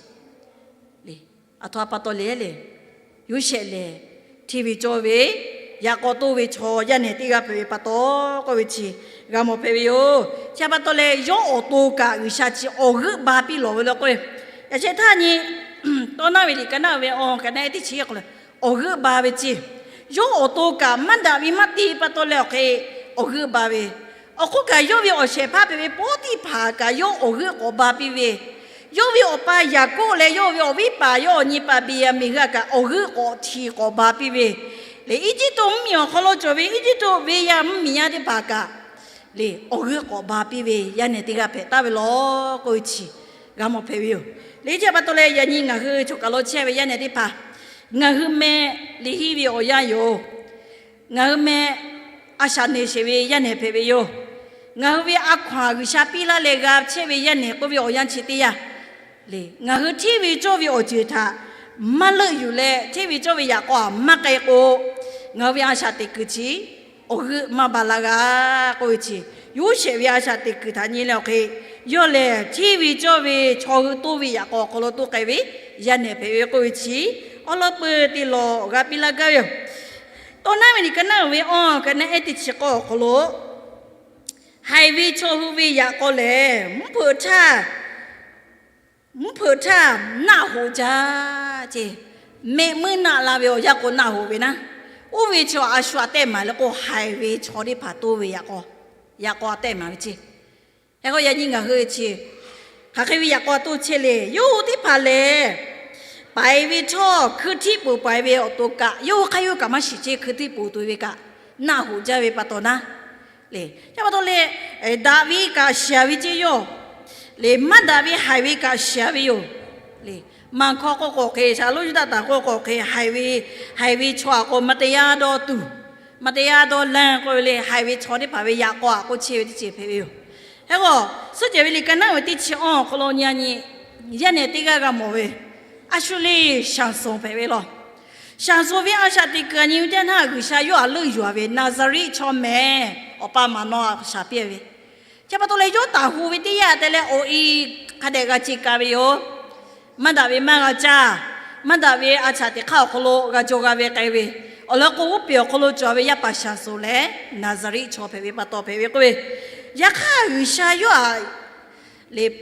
Aˬ htoꞈ pa taw le le, Yoˇsehꞈ lehˬ hteˇ ve cawˇ ve yaꞈ k'aw toˇ ve chaw yaˇ nehˬ teˇ g'aˇ hpehꞈ ve pa taw k'oˆ ve chi g'a mawˬ hpehꞈ ve yoˬ. Chi pa taw leh, yawˇ awˬ to kaꞈ G'uiˬsha chi awˬ g'euˆ ba piˇ lawˬ ve le k'oˆ ve, yaꞈ shehˆ htaˇ nyi tawˇ naˉ ve liꞈ ka naˉ ve awˬ ka naˉ ehˉ teˇ chi k'o leh, awˬ g'euˆ ba ve ceˇ. Yawˇ awˬ to kaꞈ maˇ daꞈ ve maˇ te pa taw leh awˬ hk'e, awˬ g'euˆ ba ve. Awˬ hk'oˆ kaꞈ, yawˇ ve awˬ shehˍ hpaˇ hpehꞈ ve Poˉtiˇhpaˍ kaꞈ yawˇ awˬ g'euˆ k'awꞈ ba piˇ ve, yawˇ ve awˬ pa Yaˍkoˆ leh yawˇ ve awˬ viˉ paˍ yawˇ awˬ nyi paˍ Beˍyaˍmenˍ g'aˇ kaꞈ awˬ g'euˆ k'awꞈ htiꞈ k'awꞈ ba piˇ ve, lehˬ Eˇjiˇtuꞈ mvuhˇmiˬ awˬ hk'aw lo cawˬ ve Eˇjiˇtuꞈ venˇ yaˇ mvuhˇmiˬ yaˇ teˇ hpaˍ kaꞈ lehˬ, awˬ g'euˆ k'awꞈ ba piˇ ve yaˇ nehˬ teˇ g'aˇ hpehꞈ taˍ ve law k'oˆ ve chi g'a mawˬ hpehꞈ ve yoˬ. Lehˬ chi pa taw leh, yaꞈ nyi ngaˬ hui choˬ kaˬ lo chehˇ ve yaˇ nehˬ teˇ hpaˍ, ngaˬ hui meh liꞈ henˇ ve awˬ yanˇ yoˬ. Ngaˬ hui meh a shaꞈ neˬ sheˍ ve yaˇ nehˬ hpehꞈ ve yoˬ. Ngaˬ hui ve a hkaw-anˬ G'uiˬsha piˇ laˇ leh g'a chehˇ ve yaˇ nehˬ k'oˆ ve awˬ yanˇ chi teˇ yanˇ, lehˬ ngaˬ hui hteˇ ve cawˇ ve awˬ ceuˬ htaꞈ maˇ leuˆ yuˬ leh, hteˇ ve cawˇ ve yaꞈ k'aw maˇ k'ai k'o, ngaˬ hui ve a shaꞈ teꞈ kuiˬ chi awˬ g'euˆ maˇ ba la g'a k'oˆ ve chi, Yoˇsehꞈ ve a shaꞈ teꞈ kuiˬ htaꞈ nyi leh awˬ hk'e, yawˇ lehˬ hteˇ ve cawˇ ve chaw hui toˇ ve yaꞈ k'aw awˬ hk'aw lo toˇ k'ai ve yaˇ nehˬ hpehꞈ ve k'oˆ ve chi, awˉ lawˉ peu te lawˬ g'a piˇ laˇ gaˇ ve yoˬ. Tawˇ naˉ ve liꞈ ka naˉ ve awˬ ka naˉ ehˉ teˇ chi k'awˇ awˬ hk'aw lo, haiˬ ve chaw hui ve yaꞈ k'aw lehˬ, mvuhˇ hpeuꞈ htaˇ, mvuhˇ hpeuꞈ htaˇ naˆ hoꞈ jaˇ ceˇ. Mehˆ muiˉ naˆ la ve awˬ yanˇ k'o naˆ hoꞈ ve naˉ, oˇ ve chaw a shu a tehˆ maˍ le k'o, haiˬ ve chaw teˇ hpaˍ toˇ ve yaꞈ k'aw, yaꞈ k'aw a tehˆ maˍ ve ceˇ. Hk'e k'o yaꞈ nyi ngaˬ hui chi hk'aˬ hk'e ve yaꞈ k'aw toˇ chehˇ le. Yawˇ hui teˇ hpaˍ lehˬ, paiˍ ve htawˇ hkui htiˆ poˬ paiˍ ve awˬ to kaꞈ, yawˇ hui hk'aˇ yawˇ kaꞈ maˇ shiˍ ceˇ, hkui htiˆ poˬ tuˬ ve kaꞈ naˆ hoꞈ jaˇ ve pa taw naˉ, lehˬ chi pa taw leh, daꞈ ve kaꞈ shiˍ ve ceˇ yawˇ, lehˬ maˇ daꞈ ve haiˬ ve kaꞈ shiˍ ve yoˬ. Lehˬ maˇ hkawˇ k'oˆ k'o hk'e, shaˍlonˍ Yuˇdaꞈ htaꞈ k'oˆ k'o hk'e, haiˬ ve, haiˬ ve chaw aꞈ k'o မတရားသောသူ, မတရားသောလမ်း k'oˆ ve le, haiˬ ve chaw teˇ hpaˍ ve yaꞈ k'aw aꞈ k'oˆ chehˇ ve teˇ ceuˬ hpehꞈ ve yoˬ. Hk'e k'o, suhˉ jehˬ ve liꞈ ka naˉ ve teˇ chi awˬ awˬ hk'aw lo nyi a nyi, yaˇ nehˬ teˇ g'aˇ g'a mawˬ ve, a shu le, Saˍsonˍ hpehꞈ ve law. Saˍsonˍ ve a shaꞈ teꞈ kuiˬ aꞈ nyi ve teˇ naˇ, G'uiˬsha yawˇ aꞈ leuˆ yuˬ-a ve Naˍzaˍriˆ chaw mehˍ, awˬ pa maˍ naw shaˍ piˇ ve. Chi pa taw leh, yawˇ taˍ hu ve teˇ yanˇ te leh awˬ e hk'a dehꞈ g'a ce ka ve yoˬ. Maˇ daꞈ ve maˇ g'a caˇ, maˇ daꞈ ve a shaꞈ teꞈ hk'aˇ awˬ hk'aw lo g'a jaw g'a ve k'ai ve, awˬ lawn k'o, oˇ peˬ awˬ hk'aw lo cawˬ ve yaˇ paˍ Saˍsonˍ lehˬ, Naˍzaˍriˆ chaw hpehꞈ ve pa taw hpehꞈ ve k'oˆ ve. Yaꞈ hk'aˇ, G'uiˬsha yawˇ aꞈ lehˬ,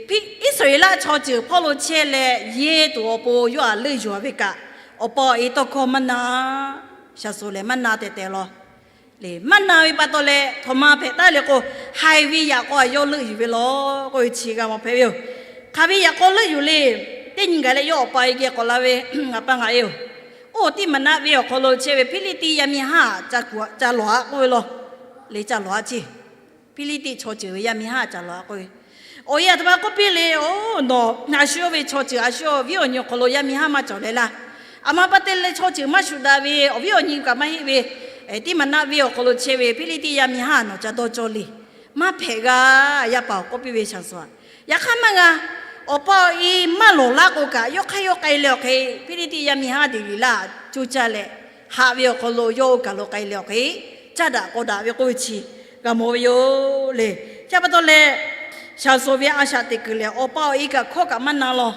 Iˉsaˍreˍlaˆ chaw ceuˬ hpawˇ lo chehˇ leh, yehˇ tuˬ awˬ pon yawˇ aꞈ leuˆ yuˬ-a ve kaꞈ, awˬ pa awˬ e tawˇ hkawˇ maˇ na. Saˍsonˍ lehˬ, maˇ na tehˬ tehˬ law. Lehˬ, maˇ na ve pa taw leh, htawnˍ ma hpehꞈ taˉ le k'o, haiˬ ve yaꞈ k'aw aꞈ yawˇ leuˆ yuˬ ve law k'oˆ ve chi g'a mawˬ hpehꞈ ve yoˬ. Hk'aˬ ve yaꞈ k'aw leuˆ yuˬ le. Teˇ nyi gaˬ leh yawˇ awˬ pa awˬ e geh k'awꞈ la ve, Ngaˬ pa ngaˬ e-oˬ, oˇ tiˉ maˍ naˆ venˇ awˬ hk'aw lo chehˇ ve Hpiˇliˇtiˆ yaˇ miˇ haˉ ca lawˬ-a k'oˆ ve law. Lehˬ, ca lawˬ-a ceˇ. Hpiˇliˇtiˆ chaw ceuˬ ve yaˇ miˇ haˉ ca lawˬ-a k'oˆ ve, awˬ e aˬ htoꞈ ma k'oˆ piˇ le, oˬ, nawˬ a shu yawˇ ve chaw ceuˬ, a shu yawˇ viˉ awˬ nyi awˬ hk'aw lo yaˇ miˇ haˉ maˇ cawˬ leh laˇ. Aˬ ma pa te leh chaw ceuˬ maˇ shuˍ daꞈ ve, awˬ viˉ awˬ nyi kaꞈ maˇ heˆ ve, tiˉ maˍ naˆ venˇ awˬ hk'aw lo chehˇ ve Hpiˇliˇtiˆ yaˇ miˇ haˉ nawˬ ca dawˇ cawˇ le. Maˇ hpehꞈ g'a, yaˇ paˍ awˬ k'oˆ piˇ ve Saˍsonˍ-a. Yaꞈ hk'aˇ maˇ g'a. Awˬ pa awˬ e maˇ lawˬ laˇ k'o kaꞈ, yawˇ hk'aˇ yawˇ k'ai leh awˬ hk'e, Hpiˇliˇtiˆ yaˇ miˇ haˉ Deˍliˍlaˆ coˇ caˇ leh, haꞈ ve awˬ hk'aw lo yawˇ oˇ kaˬ lo k'ai leh awˬ hk'e, caˇ daꞈ k'aw daꞈ ve k'oˆ ve chi g'a mawˬ ve yoˬ le. Chi pa taw leh, Saˍsonˍ ve a shaꞈ teꞈ kuiˬ lehˬ, awˬ pa awˬ e kaꞈ hkawˇ kaꞈ maˇ na law.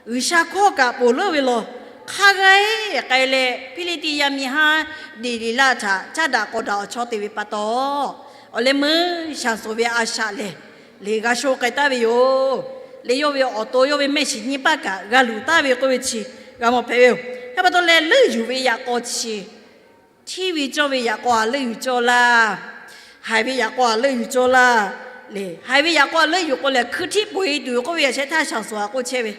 G'uiˬsha hkawˇ kaꞈ ponˬ leuˉ ve law. Hk'a g'a-e k'ai leh, Hpiˇliˇtiˆ yaˇ miˇ haˉ Deˍliˍlaˆ htaꞈ caˇ daꞈ k'aw daꞈ awˬ chawˇ te ve pa taw, awˬ leh meuˇ Saˍsonˍ ve a shaꞈ lehˬ, lehˬ g'a sho k'ai taˍ ve yoˬ. Lehˬ, yawˇ ve awˬ to yawˇ ve mehˆ shiˍ nyiˇ paˆ kaꞈ g'a luˬ taˍ ve k'oˆ ve chi g'a mawˬ hpehꞈ ve yoˬ. Chi pa taw leh, leuˆ yuˬ ve yaꞈ k'aw chi, hteˇ ve cawˇ ve yaꞈ k'aw aꞈ leuˆ yuˬ cawˇ laˇ. Haiˬ ve yaꞈ k'aw aꞈ leuˆ yuˬ cawˇ laˇ. Lehˬ, haiˬ ve yaꞈ k'aw aꞈ leuˆ yuˬ k'o lehˬ, hkui htiˆ poˬ-e tuˬ k'oˆ ve yaꞈ shehˍ htaˇ Saˍsonˍ-a k'oˆ chehˇ ve,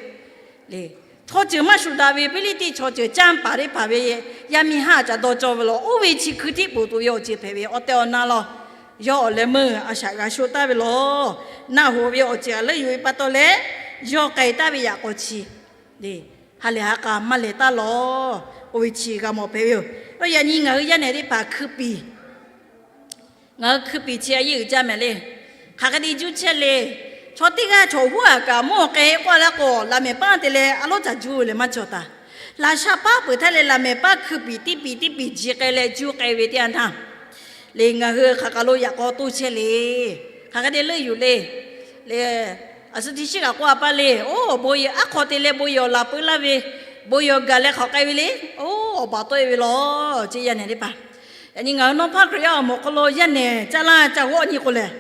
lehˬ, chaw ceuˬ maˇ shuˍ daꞈ ve Hpiˇliˇtiˆ chaw ceuˬ canˇ paˍ teˇ hpaˍ ve yaˇ miˇ haˉ ca dawˇ cawˇ ve law. Oˇ ve chi hkui htiˆ poˬ tuˬ ve awˬ ceuˬ hpehꞈ ve awˬ tehˬ awˬ na law. yawˇ awˬ leh meuˇ a shaꞈ g'a shoˆ taˍ ve lawˬ. Naˆ hoꞈ ve awˬ ceuˬ a leuˆ yuˬ ve pa taw leh, yawˇ k'ai taˍ ve yaꞈ k'aw chi le, ha lehˬ ha k'a maˇ lehˬ taˍ lawˬ k'oˆ ve chi g'a mawˬ hpehꞈ ve yoˬ. Yaꞈ nyi ngaˬ hui yaˇ nehˬ teˇ hpaˍ hkui piˍ, ngaˬ hui hkui piˍ chi a yeˇ uiˍ jaˇ mehˍ le. Hk'aˬ hk'e te juˇ chehˇ le. Chaw teˇ g'aˇ chaw huˉ aꞈ kaꞈ mawˇ k'ai k'oˆ laˇ k'o, laꞈ mehˍ paˇ te leh a lonˉ caˬ juˇ leh maˇ cawˬ taˍ. Laꞈ sha paˉ peuˬ htaˇ leh laꞈ mehˍ paˇ hkui piˍ teˇ piˍ teˇ piˍ ji k'ai leh juˇ k'ai ve teˇ yanˇ htaˇ le, ngaˬ hui hk'aˬ kaˬ lo yaꞈ k'aw toˇ chehˇ le. Hk'aˬ hk'e te leuˆ yuˬ le. Le, a suh teˇ shiˉ kaꞈ k'oˆ a paˇ le. Oˇ, bon yehˬ aˉ hk'aw te leh bon yehˬ awˬ laˬ peu laˇ ve, bon yehˬ awˬ gaˬ leh hk'awꞈ k'ai ve le. Oˇ, awˬ baˬ tawˆ e ve lawˬ, chi yaˇ nehˬ teˇ hpaˍ. Yaꞈ nyi ngaˬ hui nawˇ hpaˇ Hkriꞈ yaˇ awˬ moˍ hk'aw lo yaˇ nehˬ caˇ laˇ caˇ g'awˆ nyi k'o lehˬ,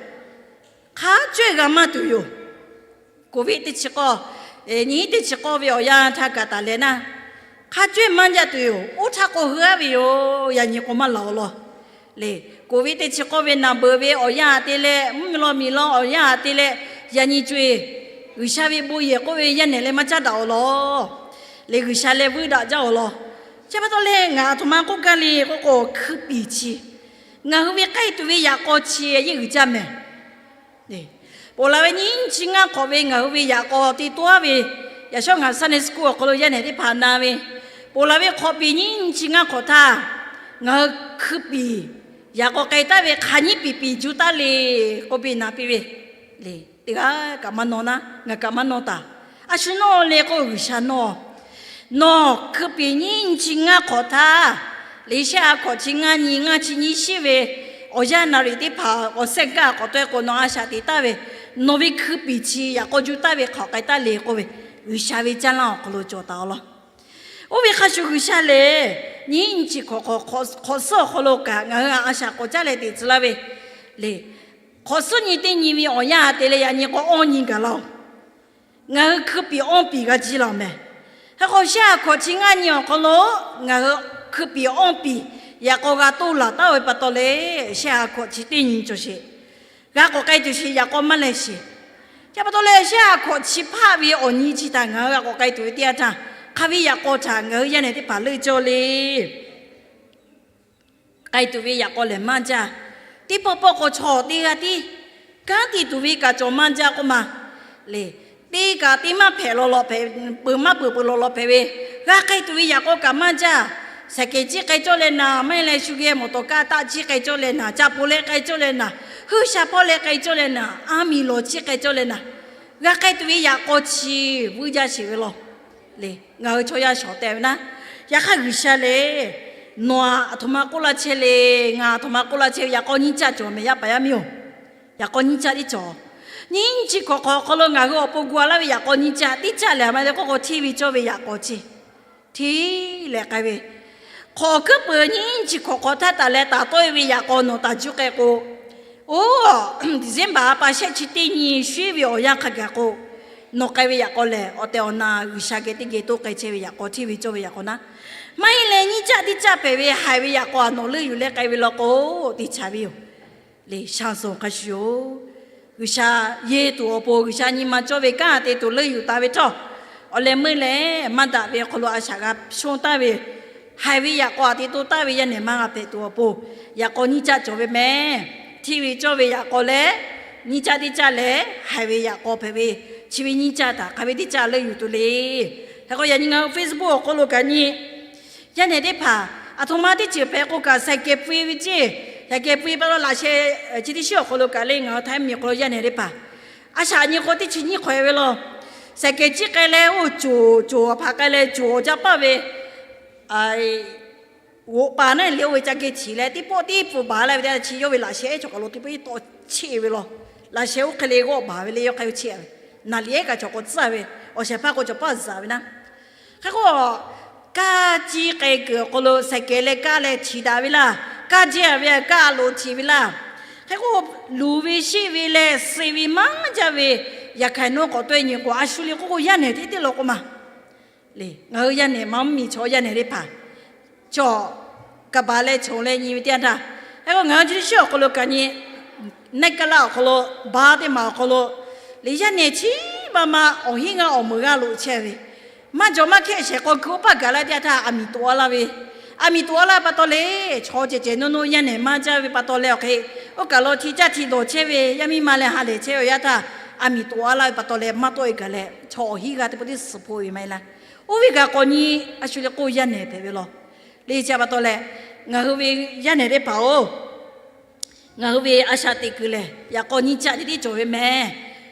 hk'a cawehˇ g'a maˇ tuˬ yoˬ. Covid teˇ chi k'awˇ, nyiˇ teˇ chi k'awˇ ve awˬ yanˇ htaˇ kaꞈ taˍ leh naˇ, hk'a cawehˇ maˇ jaˇ tuˬ yoˬ. Oˇ htaˇ k'o hui aˉ ve yoˬ. Yaꞈ nyi k'o maˇ laˬ awˬ law le. Covid teˇ chi k'awˇ ve naˬ beuˬ ve awˬ yanˇ te leh, mvuhˇ miˬ law miˬ law awˬ yanˇ te leh, yaꞈ nyi co e G'uiˬsha ve bon yehˬ k'oˆ ve yaˇ nehˬ leh maˇ caˉ daꞈ awˬ law le. G'uiˬsha leh vuiˇ daꞈ jaˇ awˬ law. Chi pa taw leh ngaˬ aˬ htoꞈ ma k'oˆ gaˇ le k'oˆ k'o, hkui piˍ chi ngaˬ hui ve k'ai tuˬ ve yaꞈ k'aw chi a yeˇ uiˍ jaˇ mehˍ. Ponˬ laˬ ve nyiˇ chi ngaˇ hk'awꞈ ve ngaˬ hui ve yaꞈ k'aw te taˍ ve, yaꞈ shawˉ ngaˬ Sunday school awˬ hk'aw lo yaˇ nehˬ teˇ hpaˍ na ve, ponˬ laˬ ve hk'awꞈ piˍ nyiˇ chi ngaˇ hk'awꞈ htaˇ, ngaˬ hui hkui piˍ yaꞈ k'aw k'ai taˍ ve hk'aˬ nyiˇ piˍ piˍ juˇ taˍ le k'oˆ piˇ na piˇ ve le. Teˇ g'aˇ kaꞈ maˇ nawˇ naˉ, ngaˬ kaꞈ maˇ nawˇ taˍ. A shu nawˇ le k'o, G'uiˬsha nawˇ. Nawˬ hkui piˍ nyiˇ chi ngaˇ hk'awꞈ htaˇ, le shehˆ ha hkawꞈ chi ngaˇ nyi ngaˇ chi nyiˇ shiˉ ve awˬ yanˇ naˍriˍ teˇ hpaˍ awˬ sehˆ gaˇ k'awꞈ taweh k'o, nawˬ a shaꞈ teꞈ taˍ ve, nawˬ ve hkui piˍ chi yaꞈ k'aw juˇ taˍ ve hk'aˬ k'ai taˍ le k'oˆ ve, G'uiˬsha ve caˇ laˇ awˬ hk'aw lo cawˬ taˍ awˬ lawn. Oˇ ve hk'a shuˍ G'uiˬsha lehˬ, nyiˇ chi hk'awꞈ hk'awꞈ suhˉ awˬ hk'aw lo kaꞈ ngaˬ hui a shaꞈ k'awꞈ caˉ leh teꞈ tcuh laˇ ve le. Hk'awꞈ suhˉ nyi teˇ nyi ve awˬ yanˇ te leh yaꞈ nyi k'o awˇ nyi gaˬ laˇ oˬ. Ngaˬ hui hkui piˍ awˇ piˍ g'a ji laˬ mehˍ. Hk'e k'o shehˆ ha hkawꞈ chi ngaˇ nyi awˬ hk'aw lo ngaˬ hui hkui piˍ awˇ piˍ yaꞈ k'aw g'a toˇ laˬ taˍ ve pa taw leh, shehˆ ha hkawꞈ chi teˇ nyi cawˬ sheˍ. G'a k'awꞈ k'ai tuˬ sheˍ, yaꞈ k'aw maˇ lehˬ sheˍ. Chi pa taw leh shehˆ ha hkawꞈ chi hpaˆ ve awˬ nyi chi htaꞈ ngaˬ hui g'a k'awꞈ k'ai tuˬ ve teˇ yanˇ htaˇ, hk'aˬ ve yaꞈ k'aw htaꞈ ngaˬ hui yaˇ nehˬ teˇ hpaˍ leuˆ cawˇ le. K'ai tuˬ ve yaꞈ k'aw lehˬ maˇ jaˇ. Teˇ pawˆ pawˆ k'o chaw teˇ g'aˇ tiˉ kanˉ te tuˬ ve kaꞈ cawˬ maˇ jaˇ k'oˆ ma le. Teˇ kaꞈ teˇ maˇ hpehꞈ law law hpehꞈ, peuˬ maˇ peuˬ peuˬ law law hpehꞈ ve, g'a k'ai tuˬ ve yaꞈ k'aw kaꞈ maˇ jaˇ. Saiˍ kehˍ ciˇ k'ai cawˇ leh naˍ, maˇ heˆ leh shu geh mawˬ tawˍ kaˇ taˆ ciˇ k'ai cawˇ leh naˍ, ca po leh k'ai cawˇ leh naˍ, huiˉ sha hpawˇ leh k'ai cawˇ leh naˍ, aˉ miˍ lawˬ ciˇ k'ai cawˇ leh naˍ, g'a k'ai tuˬ ve yaꞈ k'aw chi vuiˇ jaˇ sheˍ ve law. Le, ngaˬ hui chaw yaˇ shawˍ teh ve naˉ, yaꞈ hk'aˇ G'uiˬsha lehˬ, nawˬ aˬ htoꞈ ma k'oˆ laˇ chehˇ le, ngaˬ aˬ htoꞈ ma k'oˆ laˇ chehˇ ve yaꞈ k'aw nyiˇ caˆ cawˬ mehˍ, yaˇ paˍ yaˇ miˇ oˬ. Yaꞈ k'aw nyiˇ caˆ tiˉ cawˬ. Nyiˇ chi hk'awꞈ hk'awꞈ hk'aw lo ngaˬ hui awˬ pon gu a laˇ ve yaꞈ k'aw nyiˇ caˆ tiˉ caˆ lehˬ, a ma te k'oˆ k'o hteˇ ve cawˇ ve yaꞈ k'aw chi hteˇ leh k'ai ve, hk'awꞈ kuiˉ peuˬ nyiˇ chi hk'awꞈ hk'awꞈ htaˇ taˍ leh taˍ tawˆ e ve yaꞈ k'aw nawˬ taˍ juˇ k'ai k'o, oˇ, December ha pa shehˆ chi teˇ nyi shuiˉ ve awˬ yanˇ hk'a gaˬ k'o, nawˬ k'ai ve yaꞈ k'aw lehˬ, awˬ tehˬ awˬ na G'uiˬsha geh teˇ geh toˇ k'ai chehˇ ve yaꞈ k'aw hteˇ ve cawˇ ve yaꞈ k'aw naˉ, maˇ heˆ leh nyiˇ caˆ teˇ caˆ hpehꞈ ve haiˬ ve yaꞈ k'aw a nawˬ leuˆ yuˬ leh k'ai ve law k'o, teˇ chaˍ ve yoˬ. Le, sha soˍ hk'a shuˍ yoˬ. G'uiˬsha yehˇ tuˬ awˬ pon G'uiˬsha nyi ma cawˇ ve kanˉ te tuˬ leuˆ yuˬ taˍ ve htawˇ, awˬ leh meuˇ lehˬ maˇ daꞈ ve awˬ hk'aw lo a shaꞈ g'a shonˇ taˍ ve, haiˬ ve yaꞈ k'aw a te toˇ taˍ ve yaˇ nehˬ maˇ g'a hpehꞈ tuˬ awˬ pon, yaꞈ k'aw nyiˇ caˆ cawˬ ve mehˍ. Hteˇ ve cawˇ ve yaꞈ k'aw leh, nyiˇ caˆ teˇ caˆ lehˬ haiˬ ve yaꞈ k'aw hpehꞈ ve, chi ve nyiˇ caˆ htaꞈ hk'aˬ ve teˇ caˆ leuˆ yuˬ tuˬ le. Hk'e k'o yaꞈ nyi ngaˬ hui Facebook awˬ hk'aw lo kaꞈ nyi, yaˇ nehˬ teˇ hpaˍ aˬ htoꞈ ma teˇ ceuˬ hpehꞈ k'o kaꞈ, saiˍ kehˍ pui ve ceˇ, saiˍ kehˍ pui pa taw laꞈ sheh, chi teˇ shiˉ awˬ hk'aw lo kaꞈ le, ngaˬ hui Htaiˇ miˬ hk'aw lo yaˇ nehˬ teˇ hpaˍ a shaꞈ nyi k'o teˇ chi nyiˇ hk'awꞈ e ve law. Saiˍ kehˍ ciˇ k'ai leh oˇ coˬ coˬ awˬ hpaꞈ k'ai leh coˬ awˬ jaˇ paˆ ve g'oꞈ paˍ naˉ le oˇ ve ca geh htiˍ leh teˇ pawˆ teˇ pfuhˍ baˬ la ve teˇ chi yawˇ ve laꞈ sheh ehˉ chaw kaˬ lo teˇ pawˆ tawˆ cheˆ ve law. Laꞈ sheh oˇ hk'e le g'awˆ baˬ ve le, yawˇ hk'e cheˆ ve, naˍ liꞈ ehˉ kaꞈ chaw k'awꞈ tcuhˉ ve, awˬ shehˍ hpaˇ k'o chaw paˇ zuhꞈ ve naˉ. Hk'e k'o, kaˇ ciˇ k'ai kuiˬ awˬ hk'aw lo saiˍ kehˍ leh kaˇ leh htiˍ daꞈ ve laˇ. Kaˇ jehˇ ve kaˇ a loˍ htiˍ ve laˇ. Hk'e k'o, luˬ ve sheˆ ve leh suh ve maˇ jaˇ ve, yaꞈ hk'aˇ nawˉ k'awꞈ tawˆ e nyi k'o, a shu le k'oˆ k'o yaˇ nehˬ teˇ teˇ law k'oˆ ma. Le, ngaˬ hui yaˇ nehˬ maˇ mvuhˇ miˬ chaw yaˇ nehˬ teˇ hpaˍ chaw kaˍ baˬ leh chonˍ leh nyi ve teˇ yanˇ htaˇ, hk'e k'o ngaˬ hui chi teˇ shiˉ awˬ hk'aw lo kaꞈ nyi, neˇ kaˇ laˇ awˬ hk'aw lo, baˆ teˇ maˬ awˬ hk'aw lo, le yaˇ nehˬ chi ma ma awˬ hinˉ g'aˇ awˬ meuˍ g'aˇ loꞈ chehˇ ve, maˇ jawˬ maˇ hkehˇ shehˍ k'aw kuiˬ oˇ paˇ gaˬ la teˇ yanˇ htaˇ, aˬ miˍ toꞈ a laˇ ve, aˬ miˍ toꞈ a laˇ pa taw le, chaw cehˬ cehˬ nuˇ nuˇ yaˇ nehˬ maˇ jaˇ ve pa taw leh awˬ hk'e Oˇ kaˬ lo hti caˇ hti dawˬ chehˇ ve yaˇ miˇ ma leh ha lehˬ chehˇ ve awˬ yaˇ htaˇ, aˬ miˍ toꞈ a laˇ ve pa taw leh maˇ tawˆ e gaˬ leh, chaw awˬ hinˉ g'aˇ teˇ pawˆ teˇ suhˍ hpoˆ ve maˇ heˆ laˇ. Oˇ ve kaꞈ k'awꞈ nyi a shu le k'oˆ yaˇ nehˬ hpehꞈ ve law. Le chi pa taw leh, ngaˬ hui ve yaˇ nehˬ teˇ hpaˍ-oˬ, ngaˬ hui ve a shaꞈ teꞈ kuiˬ lehˬ, yaꞈ k'aw nyiˇ caˆ teˇ teˇ cawˬ ve mehˍ.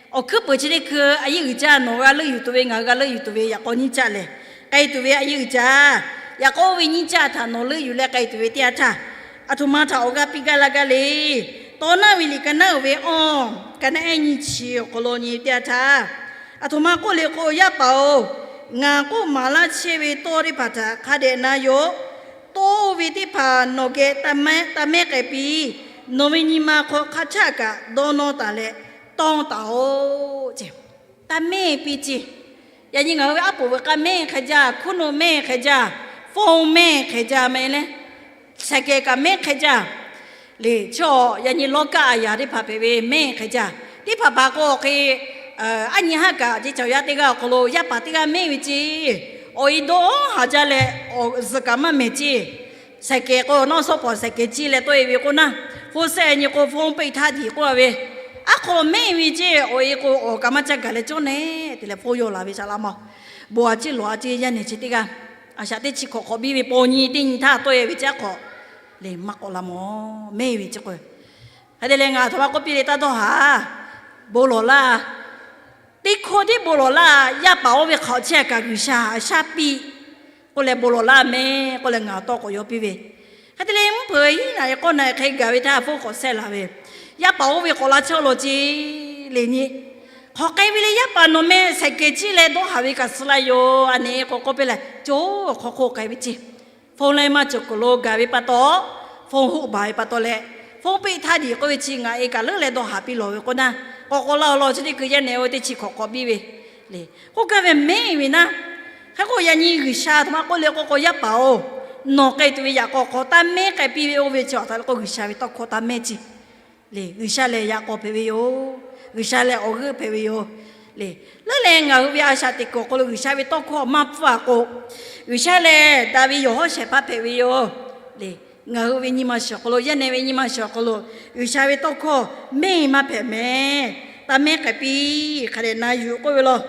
Awˬ hkuiˉ peuˍ chi teˇ hkui a yeˇ uiˍ jaˇ, nawˬ g'a leuˆ yuˬ tuˬ ve, ngaˬ hui g'a leuˆ yuˬ tuˬ ve yaꞈ k'aw nyiˇ caˆ lehˬ, k'ai tuˬ ve a yeˇ uiˍ jaˇ. Yaꞈ k'aw oˇ ve nyiˇ caˆ htaꞈ nawˬ leuˆ yuˬ leh k'ai tuˬ ve teˇ yanˇ htaˇ, aˬ htoꞈ ma htaꞈ awˬ g'aˇ piˇ gaˇ laˇ gaˇ le. Tawˇ naˉ ve liꞈ ka naˉ uiˍ ve awˬ ka naˉ ehˉ nyiˇ chi awˬ hk'aw lo nyi teˇ yanˇ htaˇ, aˬ htoꞈ ma k'oˆ le k'o, Yaˇ paˍ-oˬ, ngaˬ k'oˆ maˍ laˇ chehˇ ve tawˇ teˇ hpaˍ htaꞈ hk'a dehꞈ na yoˬ. Tawˇ ve teˇ hpaˍ nawˬ geh taˇ mehˉ k'ai piˇ. Nawˬ ve nyi ma hk'aw hk'a htaˆ kaꞈ dawˇ nawˇ taˍ leh tawˇ taˍ-oꞈ ce. Taˇ mehˉ piˇ ce. Yaꞈ nyi ngaˬ hui ve aˉ poˍ veuꞈ k'a mehˉ hk'e jaˇ, hkuˇ nuˆ mehˉ hk'e jaˇ, phone mehˉ hk'e jaˇ mehˍ leh, saiˍ kehˬ kaꞈ mehˉ hk'e jaˇ. Le chaw yaꞈ nyi lawˇ kaˆ a yaˍ teˇ hpaˍ hpehꞈ ve mehˉ hk'e jaˇ. Teˇ hpaˍ hpaˍ k'o hk'e, aˉ nyi haˉ kaꞈ ce cawˬ yaˇ teˇ g'aˇ awˬ hk'aw lo yaˇ paˍ teˇ g'aˇ mehˉ ve ce. Awˬ e dawˇ haˍ jaˇ leh, awˬ zuhꞈ kaꞈ maˇ mehˍ ce. Saiˍ kehˬ k'o nawˇ sawˉ pawˍ saiˍ kehˬ ciˇ leh tawˆ e ve k'oˆ naˉ, hpu sehˆ nyi k'o hpu peˆ htaˇ diˬ k'oˆ a ve, aˉ hk'aw mehˉ ve ce. Awˬ e k'o awˬ kaꞈ maˇ caˇ gaˬ leh cawˇ nehˉ te leh hpu yaw laˬ ve shaˍ laˇ ma. Bon a ciˉ lawˬ a ciˉ yaˇ nehˬ chi teˇ g'aˇ, a shaꞈ teˇ chi hk'awꞈ hk'awꞈ biˇ ve paw nyi teˇ nyi htaˇ tawˆ e ve ce aˉ hk'aw le maˇ k'awꞈ la mawˬ mehˉ ve ce k'o. Hk'e te leh ngaˬ aˬ htoꞈ ma k'oˆ piˇ le taˇ dawˇ haˍ. Bon lawˬ laˇ. Teˇ hkawˇ tiˉ bon lawˬ laˇ. Yaˇ paˍ oˇ ve hk'aw chehˇ kaꞈ G'uiˬsha a shaˉ piˇ k'oˆ leh bon lawˬ laˇ mehˉ k'oˆ leh ngaˬ tawˇ k'awꞈ yaw piˇ ve. Hk'e te leh mvuhˇ hpeuꞈ hiˉ naꞈ e k'awˇ naꞈ e hk'e gaˬ ve htaˇ hpu k'awꞈ sehˆ laˬ ve, Yaˇ paˍ oˇ ve k'awꞈ la chehˇ law ce le nyi. Hk'aˬ k'ai ve le, Yaˇ paˍ nawˬ meh saiˍ kehˬ ciˇ leh dawˇ haˍ ve kaꞈ suh laˇ yoˬ. A nehˬ k'awꞈ k'oˆ piˇ leh, co hk'aw hk'oˆ k'ai ve ce. Hpu leh maˇ cawˬ kuiˬ lo gaˬ ve pa taw, hpu hoˆ baˬ ve pa taw leh, hpu peˆ htaˇ diˬ k'oˆ ve chi ngaˬ e kaꞈ leuˉ leh dawˇ haˍ piˇ lawˬ ve k'oˆ naˉ, k'awꞈ k'awꞈ la awˬ lawn chi teˇ hkui yaˇ nehˬ oˇ ve teˇ chi hk'awꞈ k'awꞈ biˇ ve le. K'oˆ gaˇ ve mehˉ ve naˉ, hk'e k'o yaꞈ nyi G'uiˬsha aˬ htoꞈ ma k'oˆ le k'o k'o, Yaˇ paˍ-oˬ, nawˬ k'ai tuˬ ve yaꞈ k'aw hk'aw taˇ mehˉ k'ai piˇ ve oˇ ve chi aˬ htoꞈ ma le k'o G'uiˬsha ve tawˇ hkawˇ taˇ mehˉ ce. Le G'uiˬsha lehˬ yaꞈ k'aw hpehꞈ ve yoˬ. G'uiˬsha lehˬ awˬ g'euˆ hpehꞈ ve yoˬ. Le leuˉ leh ngaˬ hui ve a shaꞈ teꞈ kuiˬ awˬ hk'aw lo G'uiˬsha ve tawˇ hkawˇ maˇ pfuhˇ a k'o, G'uiˬsha lehˬ daꞈ ve yawˬ hawˉ shehˍ hpaˇ hpehꞈ ve yoˬ. Le ngaˬ hui ve nyi ma shiˍ awˬ hk'aw lo, yaˇ nehˬ ve nyi ma shiˍ awˬ hk'aw lo G'uiˬsha ve tawˇ hkawˇ mehˉ maˇ hpehꞈ mehˍ. Taˇ mehˉ k'ai piˇ, hk'a dehꞈ na yuˬ k'oˆ ve law.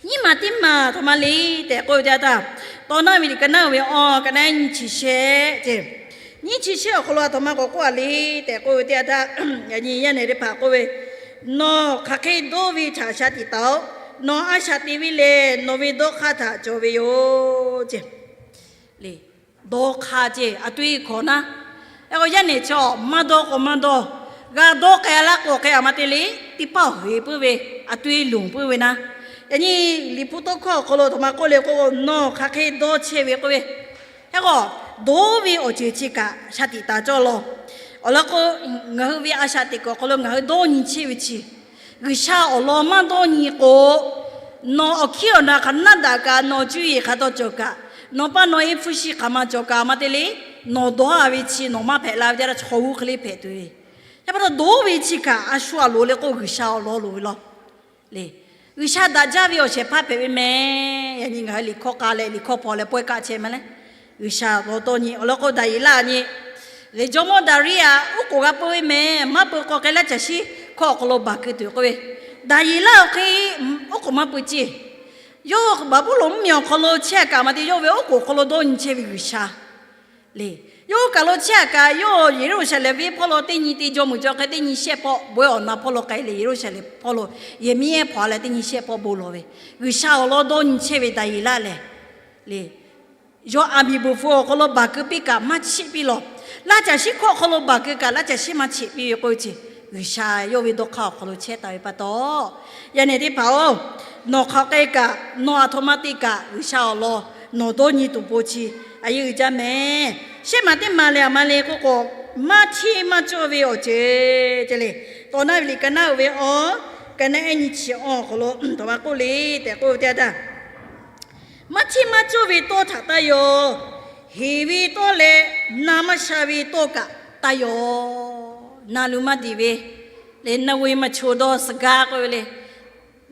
Nyiˇ maˬ teˇ maˬ aˬ htoꞈ ma le tehꞈ k'oˆ ve teˇ yanˇ htaˇ, Tawˇ naˉ ve liꞈ ka naˉ uiˍ ve awˬ ka naˉ nyiˇ chi shehˆ ce. Nyiˇ chi shehˆ awˬ hk'aw lo aˬ htoꞈ ma k'awꞈ k'oˆ a le tehꞈ k'oˆ ve teˇ yanˇ htaˇ, yaꞈ nyi yaˇ nehˬ teˇ hpaˍ k'oˆ ve, Nawˬ hk'aˬ hk'e dawˇ ve htaꞈ shaˍ tiꞈ taˍ-oꞈ. Nawˬ a shaꞈ teꞈ ve lehˬ nawˬ ve dawˇ hk'aˇ htaꞈ cawˬ ve yoˬ ce. Le dawˇ hk'aˇ ce, a tu e hkawꞈ naˉ, e k'o yaˇ nehˬ chaw maˇ dawˇ k'o maˇ dawˇ, g'a dawˇ k'ai laˇ k'o k'ai aˬ ma te le, teˇ paˆ heˍ puiˉ ve, a tu e lonˍ puiˉ ve naˉ. Yaꞈ nyi Liꞈ hpu tawˇ hkawˇ awˬ hk'aw lo aˬ htoꞈ ma k'oˆ le k'o, Nawˬ hk'aˬ hk'e dawˇ chehˇ ve k'oˆ ve, e k'o dawˇ ve awˬ ceuˬ chi kaꞈ shaˍ tiꞈ taˍ cawˇ law. Awˬ lawn k'o, ngaˬ hui ve a shaꞈ teꞈ kuiˬ awˬ hk'aw lo ngaˬ hui dawˇ nyi chehˇ ve chi G'uiˬsha awˬ lawn maˇ dawˇ nyi k'o, nawˬ awˬ hkiˉ awˬ na hk'aˬ naˆ daꞈ kaꞈ, nawˬ cuˇ yiˍ hk'aˬ taw cawˬ kaꞈ, nawˬ paˇ nawˬ e hpu shi hk'aˬ ma cawˬ kaꞈ aˬ ma te le, nawˬ dawˇ a ve chi nawˬ maˇ hpehꞈ la ve teˇ yanˇ htaˇ chaw g'uˇ hk'e le hpehꞈ tuˬ ve. Yaꞈ pa taw dawˇ ve chi kaꞈ a shu aˬ loˍ le k'o G'uiˬsha awˬ lawn loˍ ve law. Le G'uiˬsha daꞈ jaˇ ve awˬ shehˍ hpaˇ hpehꞈ ve mehˍ. Yaꞈ nyi ngaˬ hui liꞈ hkawˇ k'a leh liꞈ hkawˇ hpaw leh pawehˇ kaˆ chehˇ ma le. G'uiˬsha awˬ lawn dawˇ nyi. Awˬ lawn k'o Daˍyeˍlaˆ nyi, le jawˇmawˇ Daˍriˆ aꞈ oˉ k'oˍ g'a peu ve mehˍ, maˇ peu k'o k'ai laˇ caˬ shiˉ hkawˇ awˬ hk'aw lo baˬ keu tuˬ k'oˆ ve, Daˍyeˍlaˆ awˬ hk'e oˉ k'oˍ maˇ peu ce. Yawˇ Baˍbuˍlonˍ mvuhˇmiˬ awˬ hk'aw lo chehˇ a kaꞈ aˬ ma te yawˇ ve oˉ k'oˍ awˬ hk'aw lo dawˇ nyi chehˇ ve G'uiˬsha le. Yawˇ kaˬ lo chehˇ a kaꞈ yawˇ Yeˍruˆsaˍlehnˍ venˇ hpawˇ lo teˇ nyi te jaw muiˬ jaw hk'e teˇ nyi shehˆ pawˆ bon ehˉ awˬ na hpawˇ lo k'ai le, Yeˍruˆsaˍlehnˍ hpawˇ lo yehˬ miˉ ehˉ hpaw leh teˇ nyi shehˆ pawˆ bon lawˬ ve, G'uiˬsha awˬ lawn dawˇ nyi chehˇ ve Daˍyeˍlaˆ lehˬ, le yawˇ aˬ miˍ bvuhˬ hpu awˬ hk'aw lo baˬ keu piˇ kaꞈ maˇ cheˆ piˇ lawˬ. Laˇ caˬ shiˉ hkawˇ awˬ hk'aw lo baˬ keu kaꞈ laˇ caˬ shiˉ maˇ cheˆ piˇ ve k'oˆ ve chi, G'uiˬsha yawˇ ve dawˇ hk'aˇ awˬ hk'aw lo chehˇ taˍ ve pa taw, yaˇ nehˬ teˇ hpaˍ-oˬ, nawˬ hk'aˬ k'ai kaꞈ nawˬ aˬ htoꞈ ma te kaꞈ G'uiˬsha awˬ lawn nawˬ dawˇ nyi tuˬ po chi a yeˇ uiˍ jaˇ mehˍ. Shehˆ maˬ teˇ maˬ lehˬ aˬ ma le k'oˆ k'o, maˇ hteˇ maˇ cawˇ ve awˬ ceuˬ ce le. Tawˇ naˉ ve liꞈ ka naˉ uiˍ ve awˬ ka naˉ ehˉ nyi chi awˬ hk'aw lo aˬ htoꞈ ma k'oˆ le tehꞈ k'oˆ ve teˇ yanˇ htaˇ, maˇ hteˇ maˇ cawˇ ve tawˇ htaꞈ taˇ yaw. Heˍ ve tawˇ leh na maˇ sha ve tawˇ kaꞈ taˇ yaw. Na lu maˇ diˍ ve le, na ve maˇ cho dawˇ suh gaˇ k'oˆ ve le.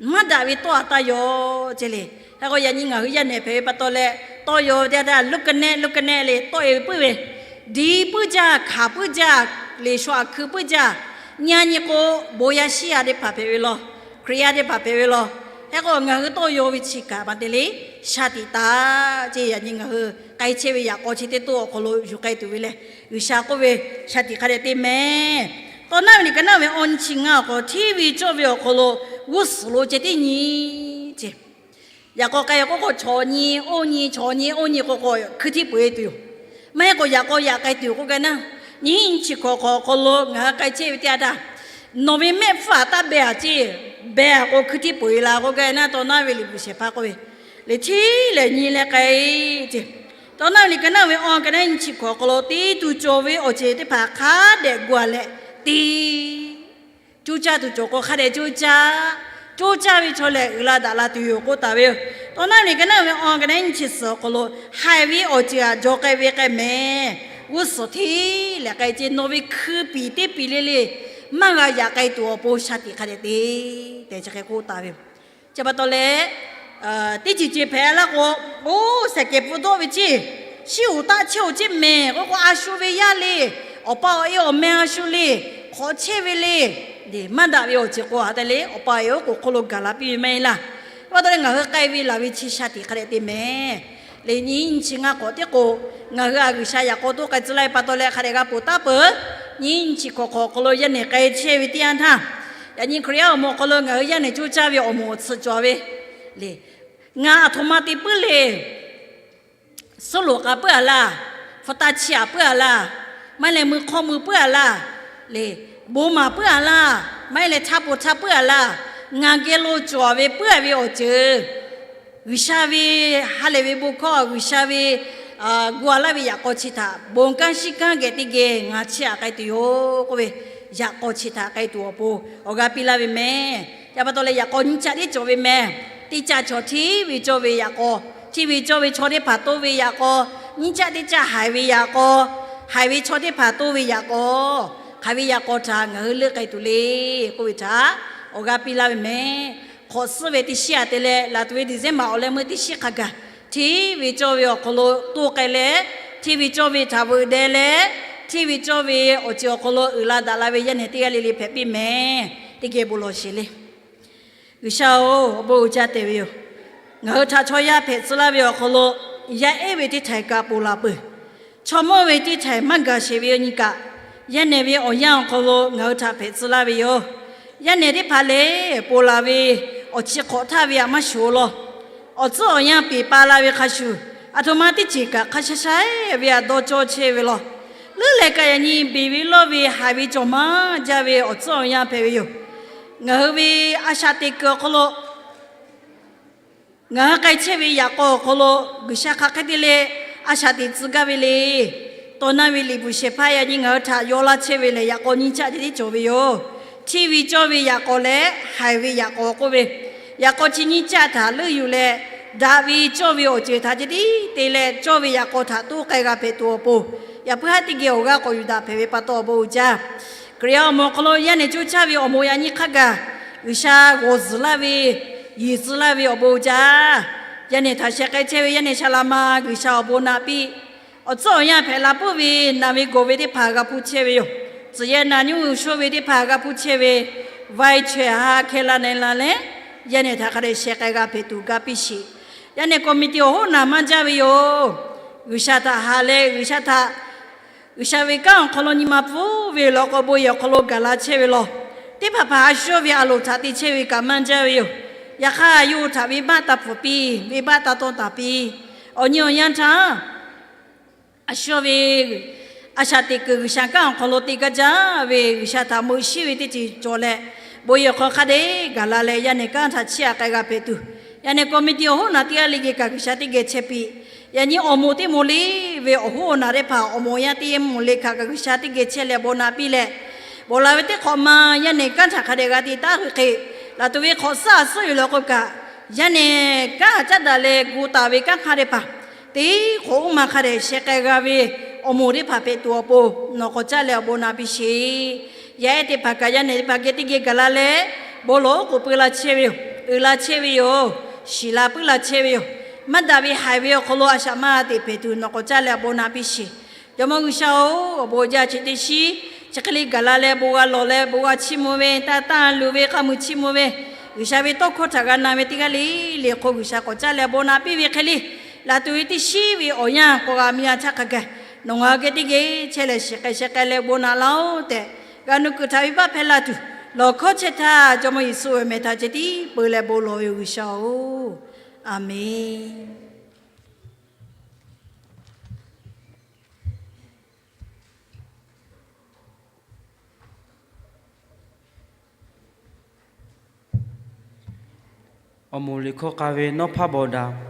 Maˇ daꞈ ve tawˇ htaꞈ taˇ yaw ce le. Hk'e k'o yaꞈ nyi ngaˬ hui yaˇ nehˬ hpehꞈ ve pa taw leh tawˇ yaw ve teˇ yanˇ htaˇ, luˇ ka nehˆ luˇ ka nehˆ le tawˆ e ve puiˉ ve, diˍ puiˉ jaˇ, hkanˍ puiˉ jaˇ, Liꞈ shu aꞈ hkui puiˉ jaˇ. Nyi a nyi k'o, bon yaˇ shiˉ yaˇ teˇ hpaˍ hpehꞈ ve law, Hkriꞈ yaˇ teˇ hpaˍ hpehꞈ ve law. Hk'e k'o, ngaˬ hui tawˇ yaw ve chi kaꞈ maˇ te le, shaˍ tiꞈ taˍ ceˇ. Yaꞈ nyi ngaˬ hui k'ai chehˇ ve yaꞈ k'aw chi teˇ toˆ awˬ hk'aw lo yuˬ k'ai tuˬ ve lehˬ, G'uiˬsha k'oˆ ve shaˍ tiꞈ hk'a dehꞈ te mehˍ. Tawˇ naˉ ve liꞈ ka naˉ ve awˬ nyi chi ngaˇ awˬ hk'aw, hteˇ ve cawˇ ve awˬ hk'aw lo g'uˇ suhˍ lo ceh tiˉ nyi ceˇ. Yaꞈ k'aw k'ai k'oˆ k'o, chaw nyi oˇ nyi, chaw nyi oˇ nyi k'o k'o, hkui hteˇ peu eˬ tuˬ yoˬ. Maˇ heˆ k'o, yaꞈ k'aw yaꞈ k'ai tuˬ yoˬ k'oˆ gaˇ naˉ, nyi nyi chi hkawꞈ hk'awꞈ awˬ hk'aw lo ngaˬ hui k'ai chehˇ ve teˇ yanˇ htaˇ, nawˬ ve mehˆ hpfuhˇ aꞈ taˇ beh aꞈ ceˇ, beh aꞈ k'o hkui hteˇ peu eˬ la k'oˆ gaˇ naˉ, tawˇ naˉ ve liꞈ bvuhꞈ shehˍ hpaˇ k'oˆ ve, liꞈ hteˇ lehˬ nyi leh k'ai ceˇ. Tawˇ naˉ ve liꞈ ka naˉ ve awˬ ka naˉ nyi chi hkawꞈ hk'aw lo te tuˬ cawˬ ve awˬ ceuˬ teˇ hpaˍ hk'a dehꞈ gu a leh te Coˇ caˇ tuˬ cawˬ k'o, hk'a dehꞈ coˇ caˇ. Coˇ caˇ ve chaw lehˬ, uiˍ la daꞈ la tuˬ yoˬ k'oˆ taˍ ve yoˬ. Tawˇ naˉ ve liꞈ ka naˉ ve awˬ ka naˉ nyi chi suhˍ awˬ hk'aw lo, haiˬ ve awˬ ceuˬ aꞈ jaw k'ai ve k'ai mehˍ. G'uˇ suhˍ hteˇ lehˬ k'ai ceˇ. Nawˬ ve hkui piˍ teˇ piˍ le le maˇ g'a yaꞈ k'ai tuˬ awˬ pon shaˍ tiꞈ hk'a dehꞈ te tehꞈ chi hk'e k'oˆ taˍ ve yoˬ. Chi pa taw leh, teˇ ceuˬ ceuˬ hpehꞈ laˇ k'o, oˇ sehˍ kehˬ pfuhˇ dawˆ ve ceˇ, shiˉ oˍ taˆ chehˇ oˬ ceˇ mehˍ k'oˆ k'o, a shu ve yaˇ le, awˬ pa awˬ e awˬ meh a shu le, hk'awꞈ chehˇ ve le, maˇ daꞈ ve awˬ ceuˬ k'o hk'aˬ hk'e te le, awˬ pa awˬ e oˉ k'oˍ hk'oˆ lo gaˬ la piˇ ve maˇ heˆ laˇ. Chi pa taw leh ngaˬ hui k'ai ve laˬ ve chi shaˍ tiꞈ hk'a dehꞈ te mehˍ. Lehˬ nyi nyi chi ngaˇ k'awꞈ tiˉ k'o, ngaˬ hui a G'uiˬsha yaꞈ k'aw toˇ k'ai tcuh laˇ ve pa taw leh hk'a dehꞈ g'a ponˬ taˉ peuˬ. Nyi nyi chi hkawꞈ hk'awꞈ awˬ hk'aw lo yaˇ nehˬ k'ai chehˇ ve teˇ yanˇ htaˇ, yaꞈ nyi Hkriꞈ yaˇ awˬ moˍ awˬ hk'aw lo ngaˬ hui yaˇ nehˬ coˇ caˇ ve awˬ moˍ awˬ tsuhꞈ cawˬ ve le. Ngaˬ aˬ htoꞈ ma te puiˉ le. Suhˉ loˍ k'a puiˉ a laˇ, hpu taˇ chiˇ aꞈ puiˉ a laˇ, maˇ heˆ leh mui hk'awˇ mui puiˉ a laˇ, le, bon maˍ puiˉ a laˇ, maˇ heˆ leh htaˇ poˬ htaˇ puiˉ a laˇ, ngaˬ geh lo cawˬ ve puiˉ a ve awˬ ceuˬ, G'uiˬsha ve ha lehˬ ve bon hkawˇ, G'uiˬsha ve gu a laˇ ve yaꞈ k'aw chi htaꞈ bon kanˉ shiˉ kanˉ geh teˇ geh ngaˬ chiˇ aꞈ k'ai tuˬ yoˬ k'oˆ ve, yaꞈ k'aw chi htaꞈ k'ai tuˬ awˬ pon awˬ g'aˇ piˇ laˇ ve mehˍ. Chi pa taw leh yaꞈ k'aw nyiˇ caˆ tiˉ cawˬ ve mehˍ. Teˇ caˆ cawˬ hteˇ ve cawˇ ve yaꞈ k'aw, hteˇ ve cawˇ ve chaw teˇ hpaˍ toˇ ve yaꞈ k'aw, nyiˇ caˆ teˇ caˆ haiˬ ve yaꞈ k'aw, haiˬ ve chaw teˇ hpaˍ toˇ ve yaꞈ k'aw, hk'aˬ ve yaꞈ k'aw htaꞈ ngaˬ hui leuˆ k'ai tuˬ le k'oˆ ve htaꞈ awˬ g'aˇ piˇ laˇ ve mehˍ. Hk'awꞈ suhˉ ve teˇ shiˉ aꞈ te leh, laˬ tuˬ ve December awˬ leh meuˇ teˇ shiˉ hk'a gaˬ, hteˇ ve cawˇ ve awˬ hk'aw lo toˇ k'ai leh, hteˇ ve cawˇ ve htaꞈ veuꞈ deh leh, hteˇ ve cawˇ ve awˬ ceuˬ awˬ hk'aw lo uiˍ la daꞈ la ve yaˇ nehˬ teˇ g'aˇ le le hpehꞈ piˇ mehˍ. Teˇ geh bon lawˬ sheˍ le. G'uiˬsha-oˬ, awˬ bon uiˍ jaˇ tehꞈ ve yoˬ. Ngaˬ hui htaꞈ chaw yaˇ hpehꞈ tcuh laˇ ve awˬ hk'aw lo, yaˇ ehˉ ve teˇ htaiꞈ kaꞈ ponˬ laˬ peuˬ. Chaw mawˇ ve teˇ htaiꞈ maˇ gaˬ sheˍ ve awˬ nyi kaꞈ, yaˇ nehˬ ve awˬ yanˇ awˬ hk'aw lo ngaˬ hui htaꞈ hpehꞈ tcuh laˇ ve yoˬ. Yaˇ nehˬ teˇ hpaˍ lehˬ, ponˬ laˬ ve awˬ chi hk'awꞈ htaˇ ve htaꞈ maˇ shoˍ law. Awˬ tcuhˉ awˬ yanˇ peˬ pa la ve hk'a shuˍ, aˬ htoꞈ ma teˇ ceuˬ kaꞈ hk'a sha sha ve htaꞈ dawˇ cawˇ chehˇ ve law. Leuˉ leh kaꞈ yaꞈ nyi beˬ ve lawˇ ve haiˬ ve cawˬ maˇ jaˇ ve awˬ tcuhˉ awˬ yanˇ hpehꞈ ve yoˬ. Ngaˬ hui ve a shaꞈ teꞈ kuiˬ awˬ hk'aw lo ngaˬ hui k'ai chehˇ ve yaꞈ k'aw awˬ hk'aw lo, G'uiˬsha hk'aˬ hk'e te leh a shaꞈ teꞈ tcuh gaˇ ve le. Tawˇ naˇ ve liꞈ bvuhꞈ shehˍ hpaˇ yaꞈ nyi ngaˬ hui htaꞈ yaw laˇ chehˇ ve lehˬ, yaꞈ k'aw nyiˇ caˆ teˇ tiˉ cawˬ ve yoˬ. Hteˇ ve cawˇ ve yaꞈ k'aw leh haiˬ ve yaꞈ k'aw k'oˆ ve, yaꞈ k'aw chi nyiˇ caˆ htaꞈ leuˆ yuˬ leh, daꞈ ve cawˇ ve awˬ ceuˬ htaꞈ ceh tiˉ te leh cawˇ ve yaꞈ k'aw htaꞈ toˇ k'ai g'a hpehꞈ tuˬ awˬ pon, yaꞈ puiˉ haˉ teˇ geh awˬ g'aˇ k'awꞈ yuˬ daꞈ hpehꞈ ve pa taw awˬ bon uiˍ jaˇ. Hkriꞈ yaˇ awˬ moˍ awˬ hk'aw lo yaˇ nehˬ coˇ caˇ ve awˬ moˍ yaꞈ nyi hk'a gaˬ, G'uiˬsha g'awˬ zuhˬ laˇ ve, yeˬ tcuh laˇ ve awˬ bon uiˍ jaˇ. Yaˇ nehˬ htaꞈ sheh k'ai chehˇ ve yaˇ nehˬ shaˍ laꞈ ma G'uiˬsha awˬ bon naꞈ piˇ. Awˬ tcuhˉ awˬ yanˇ hpehꞈ la puiˉ ve naˬ ve gawˬ ve teˇ hpaˍ g'a hpuˇ chehˇ ve yoˬ. Tcuhˬ yehˬ naˬ nyi uiˍ shoˇ ve teˇ hpaˍ g'a hpuˇ chehˇ ve, vaiˇ chaweh ha hkeh la nehˬ la leh, yaˇ nehˬ htaꞈ hk'a dehꞈ sheh k'ai g'a hpehꞈ tuˬ ga piˇ sheˍ. Yaˇ nehˬ committee awˬ hoˉ naˬ maˇ jaˇ ve yoˬ. G'uiˬsha htaꞈ haꞈ leh G'uiˬsha htaꞈ G'uiˬsha ve kanˉ awˬ hk'aw lo nyi ma pfuhˇ ve law k'o, bon yehˬ awˬ hk'aw lo gaˬ la chehˇ ve law. Teˇ hpaˍ hpaˍ a shu ve a loˍ htaꞈ te chehˇ ve kaꞈ maˇ jaˇ ve yoˬ. Yaꞈ hk'aˇ, yawˇ hui htaꞈ venˇbaˆ taˇ pfuhˍ piˇ, venˇbaˆ taˇ tawˇ taˍ piˇ. Awˬ nyi awˬ yanˇ htaˇ, a shu ve a shaꞈ teꞈ kuiˬ G'uiˬsha kanˉ awˬ hk'aw lo te gaˇ jaˇ ve G'uiˬsha htaꞈ meuꞈ shiˉ ve teˇ ceuˬ cawˬ leh, bon yehˬ awˬ hk'aw hk'a dehꞈ gaˬ la leh yaˇ nehˬ kanˉ htaꞈ chiˇ aꞈ k'ai g'a hpehꞈ tuˬ, yaˇ nehˬ committee awˬ hoˉ naˬ teˇ g'aˇ le geh kaꞈ G'uiˬsha teˇ geh chehˇ piˇ. Yaꞈ nyi awˬ moˍ teˇ moˍ le ve awˬ hoˉ awˬ naˬ teˇ hpaˍ awˬ moˍ awˬ yanˇ teˇ moˍ le kaꞈ kaꞈ G'uiˬsha teˇ geh chehˇ leh bon naꞈ piˇ leh, bawˬ la ve teˇ hk'awꞈ ma yaˇ nehˬ kanˉ htaꞈ hk'a dehꞈ g'a te taˉ ve hk'e, laˬ tuˬ ve hk'awꞈ suhˉ a suhˉ yoˬ law k'o kaꞈ, yaˇ nehˬ kanˉ htaꞈ caˉ daꞈ leh gu taˍ ve kanˉ hk'a teˇ hpaˍ teˇ hk'awꞈ uˉ ma hk'a dehꞈ sheh k'ai g'a ve awˬ moˍ teˇ hpaˍ hpehꞈ tuˬ awˬ pon nawˬ k'awꞈ caˇ leh awˬ bon naꞈ piˇ sheˍ. Yaˇ ehˉ teˇ hpaˍ kaꞈ yaˇ nehˬ teˇ hpaˍ geh teˇ geh gaˬ la leh, bon lawˬ oˉ k'oˍ pui la chehˇ ve yoˬ. Uiˍ la chehˇ ve yoˬ. Shiˍ la puiˉ la chehˇ ve yoˬ. Maˇ daꞈ ve haiˬ ve awˬ hk'aw lo a shaꞈ maˇ teꞈ hpehꞈ tuˬ nawˬ k'awꞈ caˇ leh awˬ bon naꞈ piˇ sheˍ. Jawˇmawˇ G'uiˬsha-oˬ, awˬ bon jaˇ chi teˇ shiˉ Chi hk'e le gaˬ la leh bon g'a lawˬ leh bon g'a chiˇ mvuh ve, taˇ taˇ luˬ ve k'a muiˬ chiˇ mvuh ve, G'uiˬsha ve tawˇ hkawˇ htaꞈ g'a na ve teˇ g'aˇ le le hk'o G'uiˬsha k'awꞈ caˇ leh bon naꞈ piˇ ve hk'e le, laˬ tuˬ ve teˇ shiˉ ve awˬ yanˇ k'awꞈ g'a miˇ a htaˇ hk'a gaˬ, nawˬ ngaˬ hui geh teˇ geh chehˇ leh shiˍ k'ai sheh k'ai leh bon naꞈ laˇ-oˆ tehꞈ, g'a nuˇ kuiˬ htaꞈ venˇbaˆ hpehˇ laˇ tuˬ, lawˬ hkawˇ chehˇ htaˇ Jawˇmawˇ Yeˍsuˆ ve meh htaꞈ ceh tiˉ peu leh bon lawˬ ve G'uiˬsha-oˬ, Aˍmenˍ. Awˬ moˍ liꞈ hkawˇ k'a ve Nawˉ hpaˇ baw daꞈ.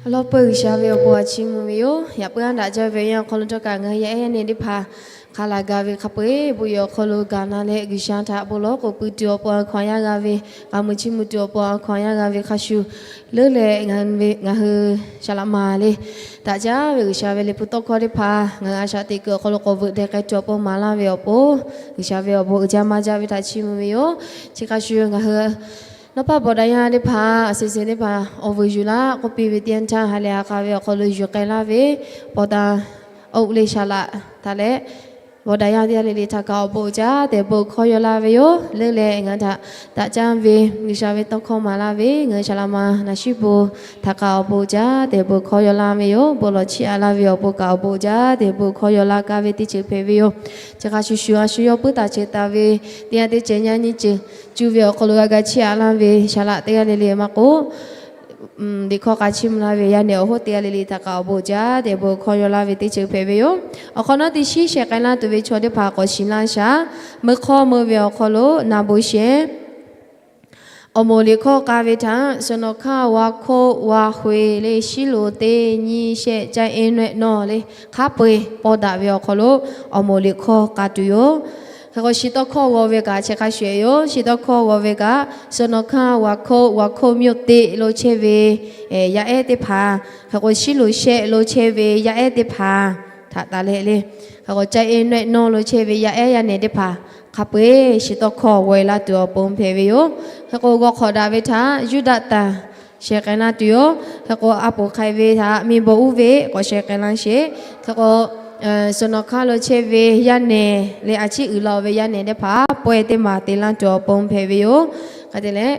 Lawˇ peuˬ G'uiˬsha ve awˬ bon a chiˇ mvuh ve yoˬ. Yaꞈ puiˉ aˉ daꞈ jaˇ ve yanˇ awˬ hk'aw lo htawˇ kaꞈ ngaˬ hui yaˇ ehˉ yaˇ nehˬ teˇ hpaˍ hk'a laˬ gaˬ ve hk'a peu-eˬ bon yehˬ awˬ hk'aw lo gaˬ na leh G'uiˬsha htaꞈ bon lawˬ k'oˍ pui tuˬ awˬ pon a hkaw anˬ yaˇ g'a ve, k'a muiˬ chiˇ mvuh tuˬ awˬ pon a hkaw anˬ yaˇ g'a ve hk'a shuˍ, leuˉ leh ngaˬ hui shaˍ laꞈ ma le, daꞈ jaˇ ve G'uiˬsha ve liꞈ hpu tawˇ hkawˇ teˇ hpaˍ ngaˬ hui a shaꞈ teꞈ kuiˬ awˬ hk'aw lo k'awꞈ veuꞈ deh k'ai tuˬ awˬ pon maˍ laˇ ve awˬ pon, G'uiˬsha ve awˬ bon uiˍ jaˇ maˇ jaˇ ve htaꞈ chiˇ mvuh ve yoˬ. Chi hk'a shuˍ ngaˬ hui nawˉ paˆ bawˬ daꞈ yaˇ teˇ hpaˍ, a shuˍ shuˍ teˇ hpaˍ awˬ vuiˬ yuˬ laˇ k'oˆ piˇ ve teˇ yanˇ htaˇ, ha lehˬ ha k'a ve awˬ hk'aw lo yuˬ k'ai laˇ ve pawˬ taˍ oˇ le shaˍ laꞈ htaꞈ leh, bawˬ daꞈ yaˇ teˇ g'aˇ le le htaꞈ kaꞈ awˬ bon uiˍ jaˇ tehꞈ bon hkawˇ yaw laˇ ve yoˬ. Leuˉ leh ngaˬ hui htaꞈ daꞈ jaˇ ve G'uiˬsha ve tawˇ hkawˇ maˍ laˇ ve ngaˬ hui shaˍ laꞈ ma naˍ shiˉ bon htaꞈ kaꞈ awˬ bon uiˍ jaˇ tehꞈ bon hkawˇ yaw laˇ ve yoˬ. Bon lawˬ chiˇ aꞈ laˇ ve awˬ pon kaꞈ awˬ bon uiˍ jaˇ tehꞈ bon hkawˇ yaw laˇ kaˇ ve teˇ ceuˬ hpehꞈ ve yoˬ. Chi hk'a shuˍ shuˍ a shu yawˇ puiˉ taˍ ceuˬ taˍ ve teˇ yanˇ teˇ ceuˬ nyaˇ nyiˇ ceuˬ cuˇ ve awˬ hk'aw lo g'a ga chiˇ aꞈ laˇ ve shaˍ laꞈ teˇ g'aˇ le le maˇ k'oˆ, liꞈ hkawˇ k'a chiˇ mvuh laˇ ve yaˇ nehˬ awˬ hoˉ teˇ g'aˇ le le htaꞈ kaꞈ awˬ bon uiˍ jaˇ tehꞈ bon hkawˇ yaw laˇ ve teˇ ceuˬ hpehꞈ ve yoˬ. Awˬ hk'awꞈ nawˉ teˇ shiˉ shehˍ k'ai laˇ tuˬ ve chaw teˇ hpaˍ k'awꞈ shiˍ laˇ shaˍ. Meuˇ hk'awˇ meuˇ ve awˬ hk'aw lo naˍ bon shehˍ awˬ moˍ liꞈ hkawˇ k'a ve htaꞈ suhˍ nawˬ hkanˇ wa hkoˆ wa hk'oeˍ le shiˉ loˍ teˇ nyiˇ shehˆ caˇ eˇ nawehˆ nawˇ le hk'a peu-eˬ paw daꞈ ve awˬ hk'aw lo awˬ moˍ liꞈ hkawˇ k'a tuˬ yoˬ. Hk'e k'o, shiˍ tawˇ hkawˇ g'aw ve kaꞈ chi hk'a shuˍ yoˬ. Shiˍ tawˇ hkawˇ g'aw ve kaꞈ suhˍ nawˬ hkanˇ wa hkoˆ wa hkoˆ myoˇ teˆ lo chehˇ ve yaˇ ehˉ teˇ hpaˍ, hk'e k'o, shiˉ loˍ shehˆ lo chehˇ ve yaˇ ehˉ teˇ hpaˍ htaꞈ taˍ leh le, hk'e k'o, caˇ eˇ nawehˆ nawˇ lo chehˇ ve yaˇ ehˉ yaˇ nehˬ teˇ hpaˍ hk'a peu-eˬ shiˍ tawˇ hkawˇ g'aw e laˇ tuˬ awˬ pon hpehꞈ ve yoˬ. Hk'e k'o, g'aw hk'awꞈ daꞈ ve htaꞈ Yuˇdaꞈtanˍ shehˍ k'ai laˇ tuˬ yoˬ. Hk'e k'o, a poˍ hk'ai ve htaꞈ miˬ bawˬ uˉ ve k'awꞈ shehˍ k'ai laˇ sheˍ. Hk'e k'o, suhˍ nawˬ hkanˇ lo chehˇ ve yaˇ nehˬ leh a ciˉ uiˍ la-oˬ ve yaˇ nehˬ teˇ hpaˍ pawehˇ teˇ maˬ te laˇ tuˬ awˬ pon hpehꞈ ve yoˬ. Hk'a te leh,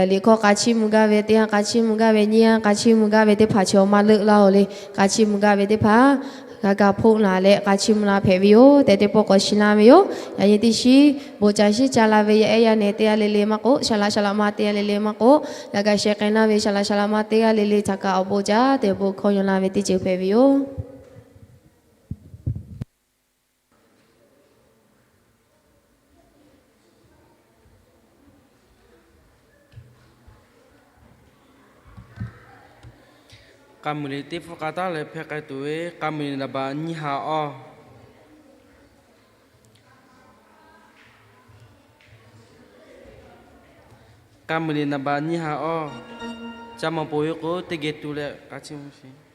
liꞈ hkawˇ k'a chiˇ mvuh gaˇ ve teˇ yanˇ, k'a chiˇ mvuh gaˇ ve nyiˇ yanˇ, k'a chiˇ mvuh gaˇ ve teˇ hpaˍ chi awˬ maˇ leuˆ laˇ-oˬ le. K'a chiˇ mvuh gaˇ ve teˇ hpaˍ g'a ga hpoˆ laˬ leh k'a chiˇ mvuh la hpehꞈ ve yoˬ tehꞈ teˇ pawˆ k'awꞈ shiˍ laˇ ve yoˬ. Yaꞈ nyi teˇ shiˉ bon ca shiˉ ca la ve yaˇ ehˉ yaˇ nehˬ teˇ g'aˇ le le maˇ k'oˆ, shaˍ laꞈ shaˍ laꞈ ma teˇ g'aˇ le le maˇ k'oˆ, g'a ga shehˍ k'ai laˇ ve shaˍ laꞈ shaˍ laꞈ ma teˇ g'aˇ le le htaꞈ kaꞈ awˬ bon uiˍ jaˇ tehꞈ bon hkawˇ yaw laˇ ve teˇ ceuˬ hpehꞈ ve yoˬ. K'a muiˬ liꞈ teˇ pfuhˇ k'a taˉ leh hpehˇ k'ai tuˬ ve, k'a muiˬ liꞈ naˍ baꞈ nyiˇ ha awˇ. K'a muiˬ liꞈ naˍ baꞈ nyiˇ ha awˇ. Ca mawˬ poˬ ve k'o, teˇ geh tu leh k'a chiˇ mvuh sheˍ.